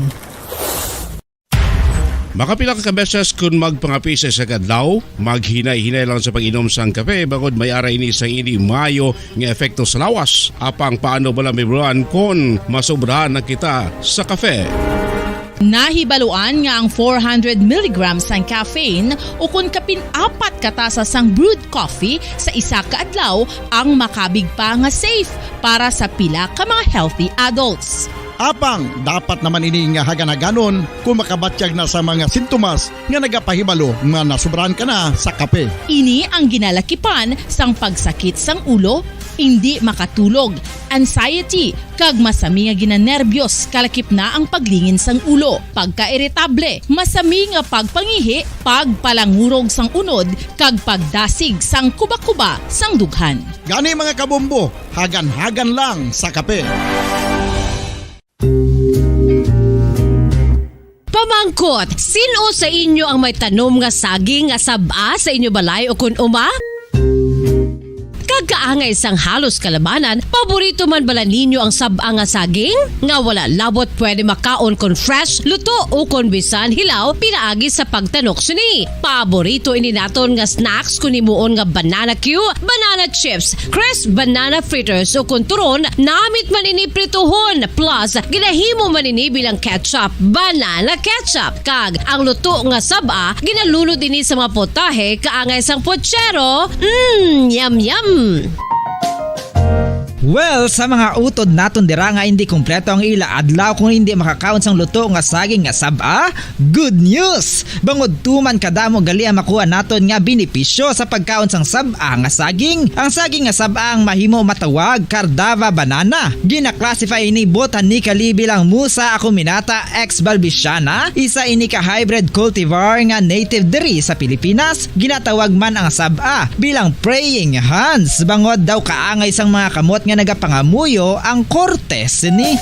Makapila ka beses kon magpangapi sa isa ka adlaw, maghinay-hinay lang sa pag-inom sang kape, bangod may ara ini sang indi maayo nga epekto sa lawas. Apang paano bala mahibaluan kon masobrahan na kita sa kape? Nahibaluan nga ang four hundred milligrams sang caffeine, ukon kapin apat ka tasa sang brewed coffee sa isa ka adlaw, ang makabig pa nga safe para sa pila ka mga healthy adults. Apang dapat naman ini nga hagan-haganon kung makabatyag na sa mga sintomas nga nagapahibalo nga nasobrahan ka na sa kape. Ini ang ginalakipan sang pagsakit sang ulo, indi makatulog, anxiety, kag masami nga ginanerbiyos, kalakip na ang paglingin sang ulo, pagkairitable, masami nga pagpangihi, pagpalangurog sang unod, kag pagdasig sang kuba-kuba sang dughan. Gani, mga kabombo, hagan-hagan lang sa kape. Pamangkot, sin-o sa inyo ang may tanom nga saging nga sab-a sa inyo balay ukon uma? Kag kaangay sang halos kalabanan, paborito man bala ninyo ang sab-a nga saging? Nga wala labot pwede makaon kon fresh, luto, ukon bisan hilaw pinaagi sa pagtanok sini. Paborito ini naton nga snacks kon himuon nga banana cue, banana chips, crisp banana fritters, ukon turon, namit man ini prituhon, plus ginahimo man ini bilang ketchup, banana ketchup. Kag ang luto nga sab-a, ginalunod ini sa mga potahe kaangay sang pochero. Mm, yum, yum! Well, sa mga utod naton dira nga indi kompleto ang ila adlaw kung indi makakaon sang luto nga saging nga sab-a, good news! Bangod tuman kadamo gali ang makuha naton nga benepisyo sa pagkaon sang sab-a nga saging. Ang saging nga sab-a ang mahimo matawag Cardava banana. Gina-classify ini botanically bilang Musa acuminata ex balbisiana, isa ini ka hybrid cultivar nga native diri sa Pilipinas. Ginatawag man ang sab-a bilang praying hands, bangod daw kaangay sang mga kamot nga nagapangamuyo ang korte sini.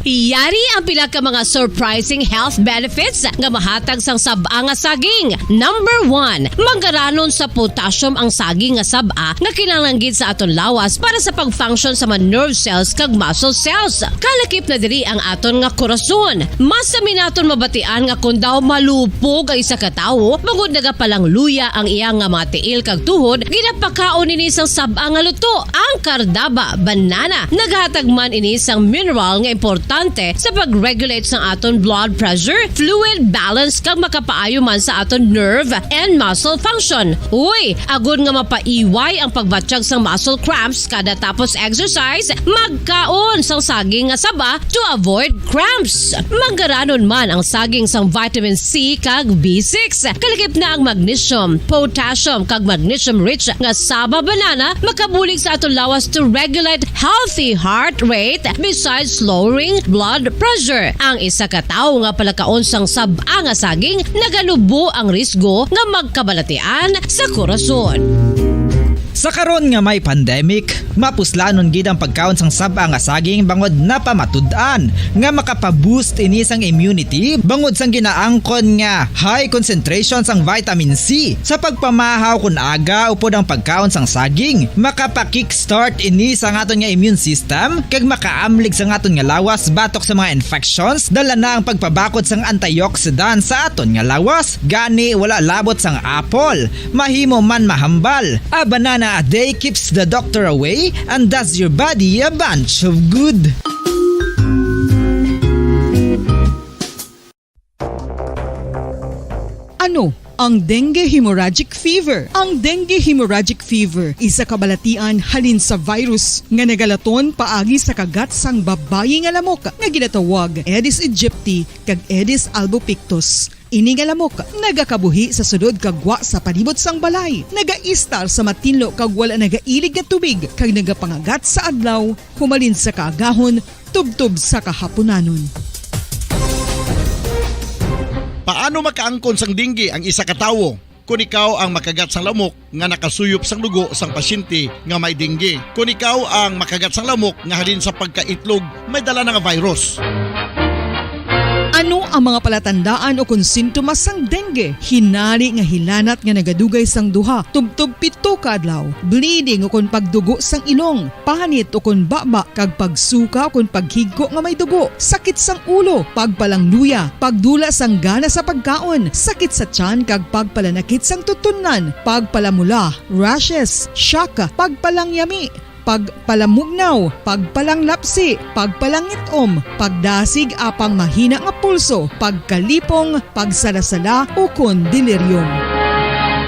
Yari ang pila ka mga surprising health benefits nga mahatag sang sab-a nga saging. Number one, manggaranon sa potassium ang saging nga sab-a nga kinahanglan gid sa aton lawas para sa pag-function sa mga nerve cells kag muscle cells. Kalakip na diri ang aton nga korason. Masami naton mabatian nga kon daw malupog ang isa ka tawo, bangod nagapalangluya ang iya nga mga tiil kag tuhod, ginapakaon ini sang sab-a nga luto, ang Cardaba banana. Naghatag man ini sang mineral nga importante sa pag-regulate sang aton blood pressure, fluid balance, kag makapaayo man sa aton nerve and muscle function. Uy, agod nga mapaiway ang pagbatyag sang muscle cramps kada tapos exercise, magkaon sang saging nga saba to avoid cramps. Manggaranon man ang saging sang vitamin C kag B six. Kalakip na ang magnesium, potassium, kag magnesium-rich nga saba banana makabulig sa aton lawas to regulate healthy heart rate besides lowering blood pressure. Ang isa ka tawo nga palakaon sang sab-a nga saging nagalubo ang risgo nga magkabalatian sa korason. Sa karon nga may pandemic, mapuslanon gid ang pagkaon sang sab-a nga saging bangod napamatud-an nga makapa-boost ini sang immunity bangod sang ginaangkon nga high concentration sang vitamin C. Sa pagpamahaw kon aga upod ang pagkaon sang saging, makapa-kickstart ini sa aton nga immune system kag makaamlig sa aton nga lawas batok sa mga infections. Dala na ang pagpabakod sang antioxidant sa aton nga lawas. Gani, wala labot sang apple, mahimo man mahambal. A banana a day keeps the doctor away and does your body a bunch of good. Ano ang dengue hemorrhagic fever? Ang dengue hemorrhagic fever, isa ka balatian halin sa virus nga nagalaton paagi sa kagat sang babayi nga lamok nga ginatawag Aedes aegypti kag Aedes albopictus. Ini nga lamok nagakabuhi sa sulod kag gwa sa palibot sang balay, nagaistar sa matinlo kag wala nagailig nga tubig, kag nagapangagat sa adlaw, humalin sa kaagahon tubtob sa kahapunanon. Paano makaangkon sang dengue ang isa ka tawo? Kon ikaw ang makagat sang lamok nga nakasuyop sang dugo sang pasyente nga may dengue, kon ikaw ang makagat sang lamok nga halin sa pagkaitlog may dala na nga virus. Ano ang mga palatandaan ukon sintomas sang dengue? Hinari nga hilanat nga nagadugay sang duha tubtob pito ka adlaw, bleeding ukon pagdugo sang ilong, panit ukon baba, kag pagsuka ukon paghigko nga may dugo, sakit sang ulo, pagpalangluya, pagdula sang gana sa pagkaon, sakit sa tiyan kag pagpalanakit sang tutunlan, pagpalamula, rashes, shock, pagpalangyami, pagpalamugnaw, pagpalanglapsi, pagpalangit-om, pagdasig apang mahina nga pulso, pagkalipong, pagsalasala, ukon delirium.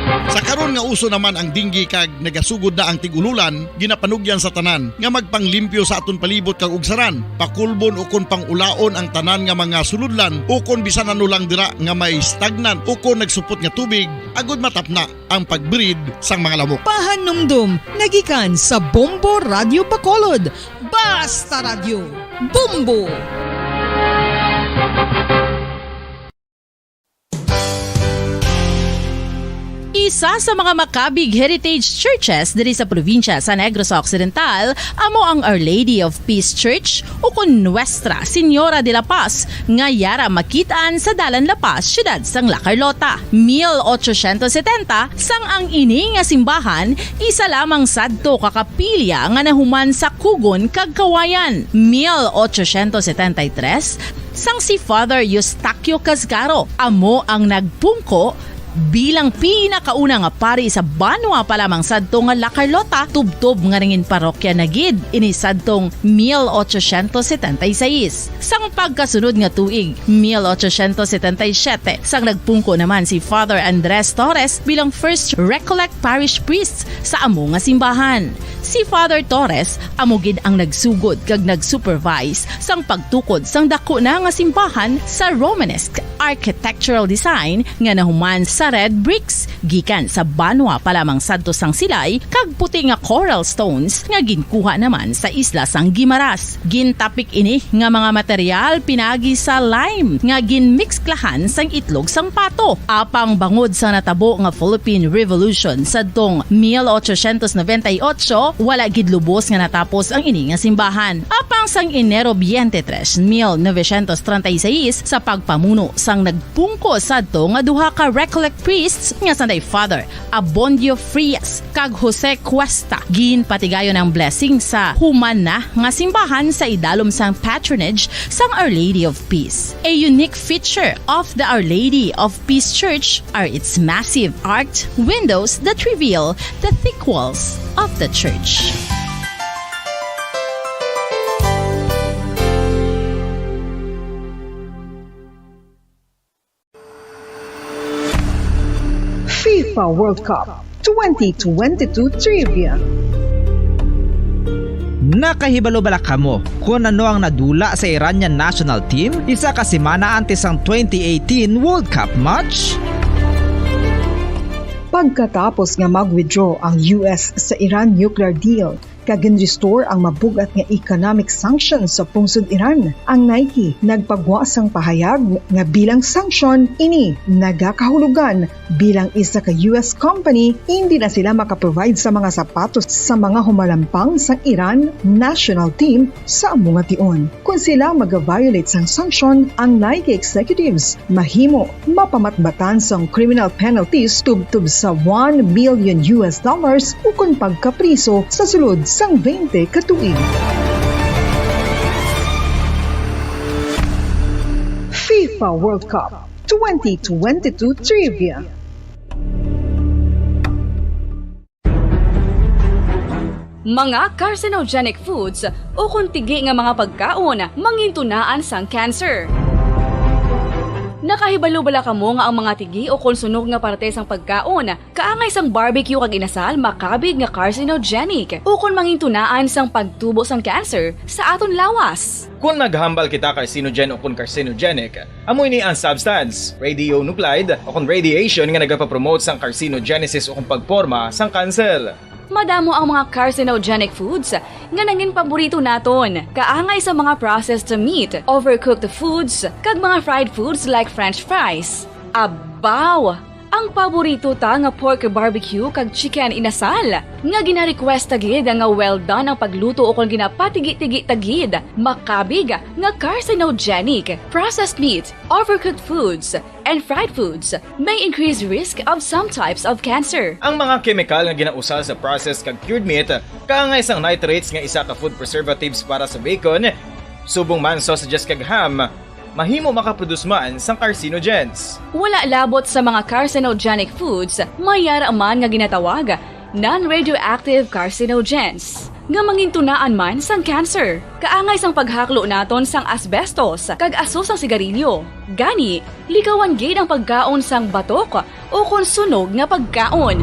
Sa karon nga uso naman ang dengue kag nagasugod na ang tig-ululan, ginapanugyan sa tanan nga magpanglimpyo sa aton palibot kag ugsaran, pakulbon ukon pang-ulaon ang tanan nga mga sulodlan ukon bisan ano lang dira nga may stagnant ukon nagsupot nga tubig, agud matapna ang pag-breed sang mga lamok. Pahanumdom nga gikan sa Bombo Radyo Bacolod. Basta Radyo, Bombo! Isa sa mga Macabig heritage churches diri sa probinsya sa Negros Occidental amo ang Our Lady of Peace Church, ukon Nuestra Señora de la Paz, nga yara makit-an sa Dalan La Paz, siyudad sang La Carlota. Mil ochocientos setenta, sang ang ini nga simbahan isa lamang sadto ka kapilya nga nahuman sa kugon kag kawayan. Mil ochocientos setenta y tres, sang si Father Eustaquio Casgaro amo ang nagpungko bilang pinakauna nga pari sa banwa pa lamang sadto nga La Carlota, tubtob nga nangin parokya na gid ini sadtong mil ochocientos setenta y seis. Sang pagkasunod nga tuig, mil ochocientos setenta y siete, sang nagpungko naman si Father Andres Torres bilang first Recollect Parish Priest sa amo nga simbahan. Si Father Torres amo gid ang nagsugod kag nag-supervise sang pagtukod sang daku na nga simbahan sa Romanesque architectural design nga nahuman sa red bricks gikan sa banwa pa lamang sadto sang Silay kag puti nga coral stones nga ginkuha naman sa isla sang Guimaras. Gintapik ini nga mga material pinagi sa lime nga ginmikslahan sang itlog sang pato. Apang bangod sa natabo nga Philippine Revolution sadtong mil ochocientos noventa y ocho, wala gid lubos nga natapos ang ini nga simbahan. Apang sang Enero veinte tres, mil novecientos treinta y seis, sa pagpamuno sang nagpungko sadto nga duha ka Recollect priests nga sanday Father Abondio Frias kag Jose Cuesta, ginpatigayon ang blessing sa human na nga simbahan sa idalom sang patronage sang Our Lady of Peace. A unique feature of the Our Lady of Peace Church are its massive arched windows that reveal the thick walls of the church. FIFA World Cup twenty twenty-two Trivia. Nakahibalo bala kamo kon ano ang nadula sa Iranian national team isa ka semana antes sang twenty eighteen World Cup match? Pagkatapos nga mag-withdraw ang U S sa Iran nuclear deal, kag gin-restore ang mabug-at nga economic sanctions sa pungsod Iran. Ang Nike nagpagwa sang pahayag nga bilang sanction ini nagakahulugan bilang isa ka U S company, hindi na sila makaprovide sa mga sapatos sa mga humalampang sang Iran national team sa amo nga tion. Kon sila mag-violate sang sanction, ang Nike executives mahimo mapamatbatan sang criminal penalties tubtob sa one million U S dollars ukon pagkapriso sa sulod sang twenty ka tuig. FIFA World Cup twenty twenty-two Trivia. Mga carcinogenic foods ukon tigi nga mga pagkaon mangintunaan sang cancer. Nakahibalo bala kamo nga ang mga tigi ukon sunog nga parte sang pagkaon, kaangay sang barbecue kag inasal, makabig nga carcinogenic ukon mangintunaan sang pagtubo sang cancer sa aton lawas? Kon naghambal kita carcinogen ukon carcinogenic, amo ini ang substance, radionuclide ukon radiation nga nagapapromote sang carcinogenesis ukon pagporma sang cancer. Madamo ang mga carcinogenic foods nga nangin paborito naton, kaangay sa mga processed meat, overcooked foods, kag mga fried foods like French fries. Abaw! Ang paborito ta nga pork barbecue kag chicken inasal, nga gina-request ta gid nga well done ang pagluto ukon ginapatigi-tigi ta gid, makabig nga carcinogenic. Processed meat, overcooked foods, and fried foods may increase risk of some types of cancer. Ang mga kemikal nga ginausar sa processed kag cured meat, kaangay sang nitrates nga isa ka food preservatives para sa bacon, subong man sausages kag ham, mahimo makaproduce man sang carcinogens. Wala labot sa mga carcinogenic foods, may yara man nga ginatawag non-radioactive carcinogens, nga mangintunaan man sang cancer. Kaangay sang paghaklo naton sang asbestos kag aso sang sigarilyo. Gani, likawan gid ang pagkaon sang batok o kon sunog nga pagkaon.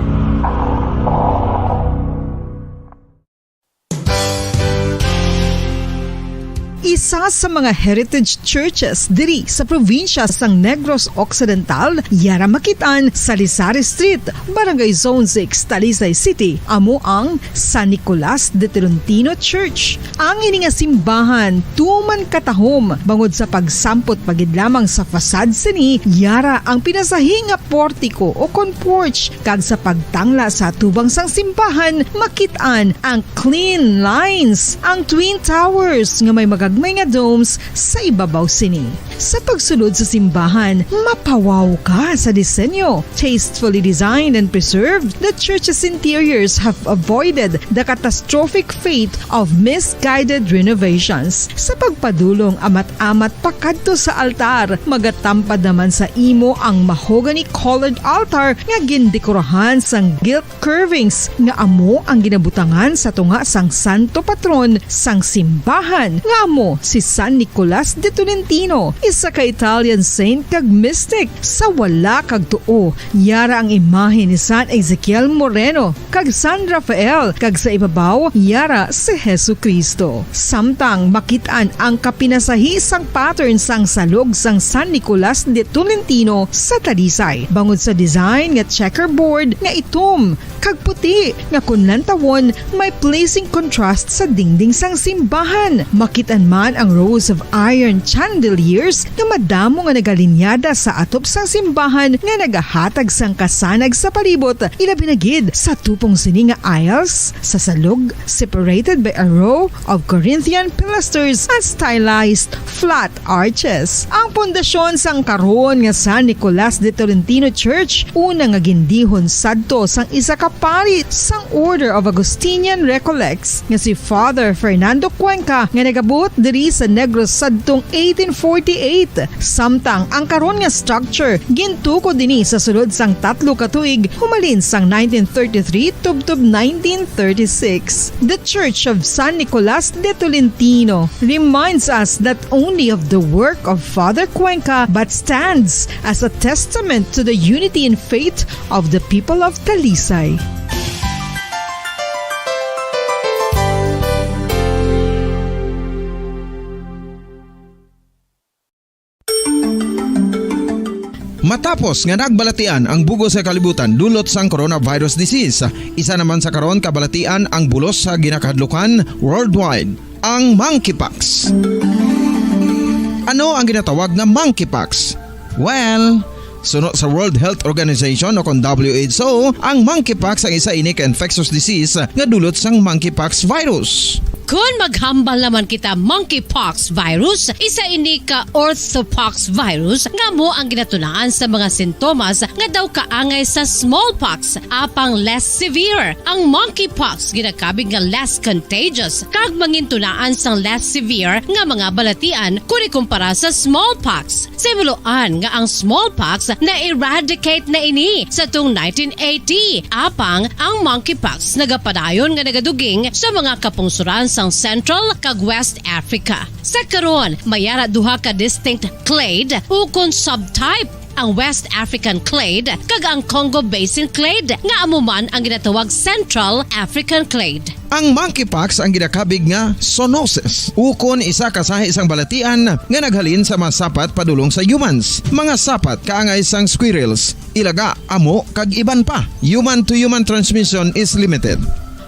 Isa sa mga heritage churches diri sa probinsya sang Negros Occidental, yara makit-an sa Lisari Street, Barangay Zone six, Talisay City, amo ang San Nicolas de Tolentino Church. Ang ini nga simbahan tuman katahom bangod sa pagsampot pa gid lamang sa facade sini, yara ang pinasahi nga portiko o kon porch, kag sa pagtangla sa atubang sang simbahan makit-an ang clean lines, ang twin towers nga may magagmay nga domes sa ibabaw sini. Sa pagsulod sa simbahan, mapawaw ka sa disenyo. Tastefully designed and preserved, the church's interiors have avoided the catastrophic fate of misguided renovations. Sa pagpadulong amat-amat pakadto sa altar, magatampad naman sa imo ang mahogany-colored altar nga gindekorahan sang gilt curvings nga amo ang ginabutangan sa tunga sang santo patron sang simbahan, nga amo si San Nicolas de Tolentino, isa ka Italian saint kag mystic. Sa wala kag tuo, yara ang imahe ni San Ezekiel Moreno kag San Rafael, kag sa ibabaw, yara si Jesu-Cristo. Samtang makit-an ang kapinasahi sang pattern sang salog sang San Nicolas de Tolentino sa Talisay, bangod sa design nga checkerboard nga itom kag puti, nga kon lantawon, may pleasing contrast sa dingding sang simbahan. Makit-an man ang rows of iron chandeliers nga madamo nga nagalinyada sa atop sang simbahan nga nagahatag sang kasanag sa palibot, ilabi na gid sa tupong sini nga aisles sa salog, separated by a row of Corinthian pilasters and stylized flat arches. Ang pundasyon sang karon nga San Nicolas de Tolentino Church, una nga gindihon sadto sang isa ka pari sang Order of Augustinian Recollects nga si Father Fernando Cuenca, nga nagabuot diri sa Negros sadtong eighteen forty-eight, samtang ang karon nga structure gintukod ini sa sulod sang tatlo ka tuig humalin sang nineteen thirty-three tubtob nineteen thirty-six. The Church of San Nicolas de Tolentino reminds us not only of the work of Father Cuenca but stands as a testament to the unity in faith of the people of Talisay. Matapos nga nagbalatian ang bug-os nga kalibutan dulot sang coronavirus disease, isa naman sa karon kabalatian ang bulos sa ginakahadlukan worldwide, ang monkeypox. Ano ang ginatawag nga monkeypox? Well, suno sa World Health Organization o kon W H O, ang monkeypox ang isa ini ka infectious disease nga dulot sang monkeypox virus. Kon maghambal naman kita monkeypox virus, isa ini ka orthopox virus nga amo ang ginatunaan sa mga sintomas nga daw kaangay sa smallpox, apang less severe. Ang monkeypox ginakabig nga less contagious kag mangintunaan sang less severe nga mga balatian kon ikumpara sa smallpox. Sa himuloan nga ang smallpox na-eradicate na ini sa tung nineteen eighty, apang ang monkeypox nagapadayon nga nagaduging sa mga kapungsoran sang Central kag West Africa. Sa karon, may ara duha ka distinct clade ukon subtype, ang West African clade kag ang Congo Basin clade, nga amo man ang ginatawag Central African clade. Ang monkeypox ang ginakabig nga zoonosis, ukon isa ka sahi sang balatian nga naghalin sa mga sapat padulong sa humans, mga sapat kaangay sang squirrels, ilaga, amo, kag iban pa. Human to human transmission is limited.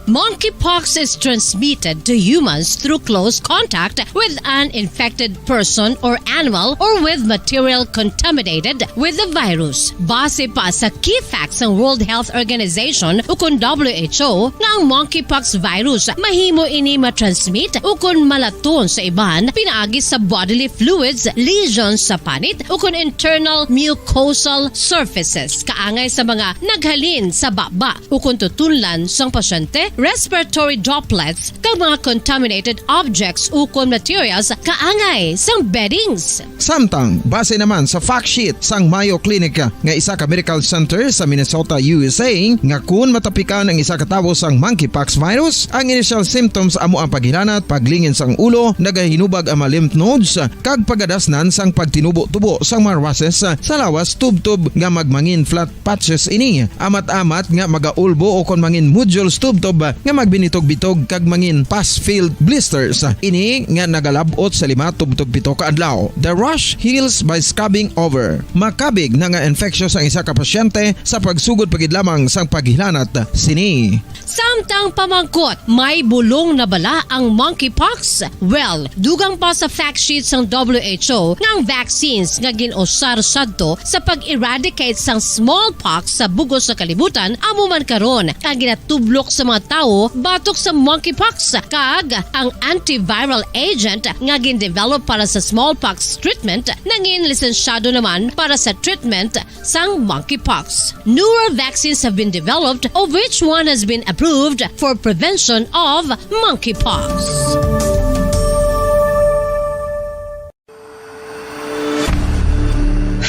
Monkeypox is transmitted to humans through close contact with an infected person or animal or with material contaminated with the virus. Base pa sa key facts sang World Health Organization ukon W H O nga ang monkeypox virus mahimo ini matransmit ukon malaton sa iban pinaagi sa bodily fluids, lesions sa panit ukon internal mucosal surfaces kaangay sa mga naghalin sa baba ukon tutunlan sang pasyente, respiratory droplets, kag mga contaminated objects ukon materials kaangay sang beddings. Samtang, base naman sa fact sheet sang Mayo Clinic nga isa ka medical center sa Minnesota, U S A, nga kun matapikan ang isa ka tawo sang monkeypox virus, ang initial symptoms amo ang paghilanat, paglingin sang ulo, nagahinubag ang mga lymph nodes, kag pagadasnan sang pagtinubo-tubo sang mga rushes sa lawas tubtob nga magmangin flat patches ini. Amat-amat nga magaulbo o kon mangin nodules tubtob nga magbinitog-bitog kag mangin pus-filled blisters. Ini nga nagalab-ot sa lima tubtob pito ka adlaw. The rash heals by scabbing over. Makabig na nga infectious ang isa ka pasyente sa pagsugod pa gid lamang sang paghilanat sini. Samtang pamangkot, may bulong na bala ang monkeypox? Well, dugang pa sa fact sheet sang W H O nga ang vaccines nga gin-usar sadto sa pag-eradicate sang smallpox sa bug-os nga kalibutan amo man karon ang ginatublok sa mga tawo batok sa monkeypox, kag ang antiviral agent nga gin-develop para sa smallpox treatment nangin lisensyado naman para sa treatment sang monkeypox. Newer vaccines have been developed, of which one has been approved for prevention of monkeypox.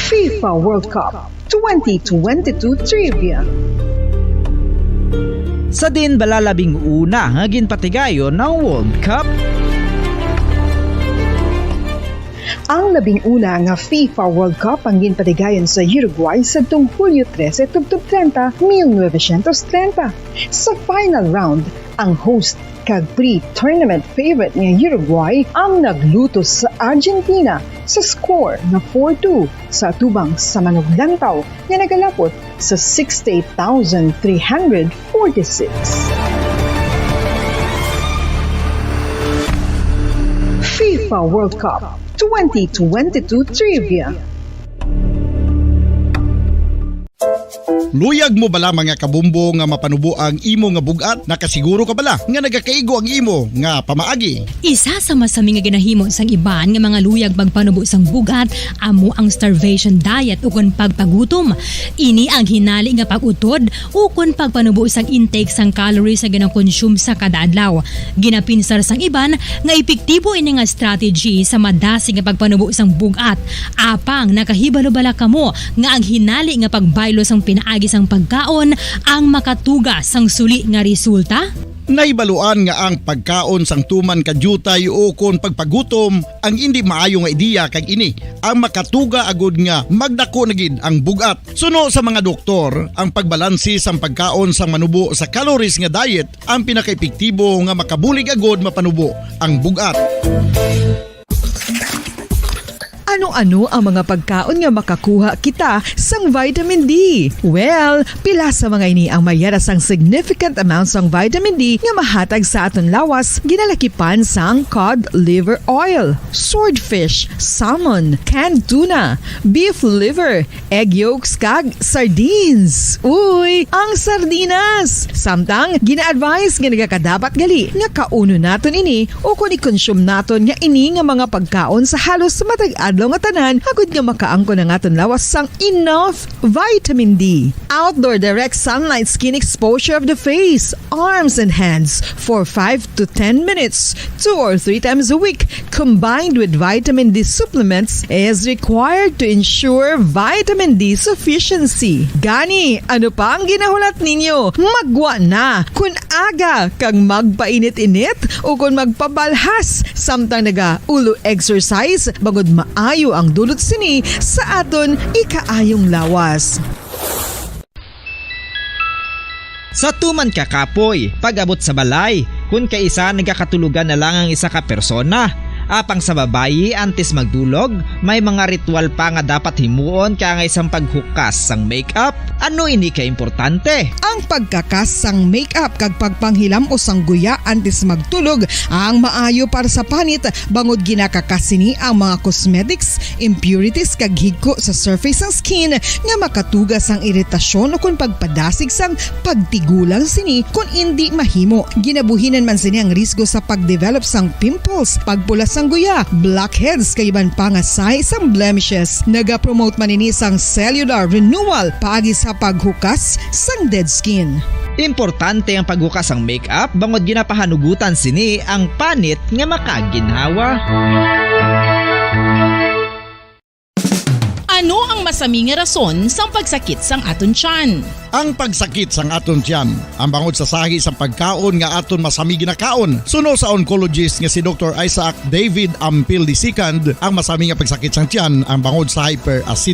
FIFA World Cup twenty twenty-two Trivia. Sa diin bala labing una nga ginpatigayon ang World Cup? Ang labing una nga FIFA World Cup ang ginpatigayon sa Uruguay sadtong Hulyo trese tubtob treinta, mil novecientos treinta. Sa final round, ang host kag pre-tournament favorite nga Uruguay ang naglutos sa Argentina sa score nga four two sa atubang sa manuglantaw nga nagalapot sa sixty-eight thousand three hundred forty-six. FIFA World Cup twenty twenty-two Trivia. Luyag mo bala, mga kabumbo, nga mapanubo ang imo nga bug-at? Nakasiguro ka bala nga nagakaigo ang imo nga pamaagi? Isa sa masami nga ginahimo sang iban nga mga luyag magpanubo sang bug-at amo ang starvation diet ukon pagpagutom. Ini ang hinali nga pag-utod ukon pagpanubo sang intake sang calories nga ginakonsume sa kada adlaw. Ginapinsar sang iban nga epektibo ini nga strategy sa madasig nga pagpanubo sang bug-at. Apang nakahibalo bala kamo nga ang hinali nga pagbaylo sang pinaagi sang pagkaon ang makatuga sang suli nga resulta? Nahibaluan nga ang pagkaon sang tuman ka diutay ukon pagpagutom ang indi maayo nga ideya, kag ini ang makatuga agud nga magdako na gid ang bug-at. Suno sa mga doktor, ang pagbalanse sang pagkaon sang manubo sa calories nga diet ang pinakaepektibo nga makabulig agud mapanubo ang bug-at. Ano-ano ang mga pagkaon nga makakuha kita sang vitamin D? Well, pila sa mga ini ang mayara sang significant amount sang vitamin D nga mahatag sa aton lawas, ginalakipan sang cod liver oil, swordfish, salmon, canned tuna, beef liver, egg yolks, kag sardines. Uy, ang sardinas! Samtang, gina-advise nga nagakadapat gali nga kaunon naton ini ukon i-consume naton nga ini nga mga pagkaon sa halos matag adlaw nga tanan, agud nga makaangkon ang aton lawas sang enough vitamin D. Outdoor direct sunlight skin exposure of the face, arms, and hands for five to ten minutes, two or three times a week, combined with vitamin D supplements, is required to ensure vitamin D sufficiency. Gani, ano pa ang ginahulat ninyo? Maggwa na! Kun aga kag magpainit-init ukon magpabalhas samtang naga-ulo exercise, bangod maayo ang dulot sini sa aton ikaayong lawas. Sa tuman ka kapoy, pag-abot sa balay, kun kaisa nagakatulogan na lang ang isa ka persona, Apang sa babayi, antes magtulog, may mga ritual pa nga dapat himuon kaangay sang paghukas sang makeup. Ano ini ka importante? Ang pagkakas sang makeup kag pagpanghilam-os sang guya antes magtulog ang maayo para sa panit, bangod ginakakas sini ang mga cosmetics, impurities, kag higko sa surface sang skin nga makatuga sang iritasyon o kon pagpadasig sang pagtigulang sini kon indi mahimo. Ginabuhinan man sini ang risgo sa pag-develop sang pimples, pagpula sang guya, blackheads, kag iban pa nga sahi sang blemishes. Nagapromote man ini sang cellular renewal paagi sa paghukas sang dead skin. Importante ang paghukas sang makeup bangod ginapahanugutan sini ang panit nga makaginhawa. Ano ang masami nga rason sang pagsakit sang aton tiyan? Ang pagsakit sang aton tiyan, ang bangod sa sahi sang pagkaon nga aton masami ginakaon. Suno sa oncologist nga si Doktor Isaac David Ampil the second, ang masami nga pagsakit sang tiyan ang bangod sa hyperacidity.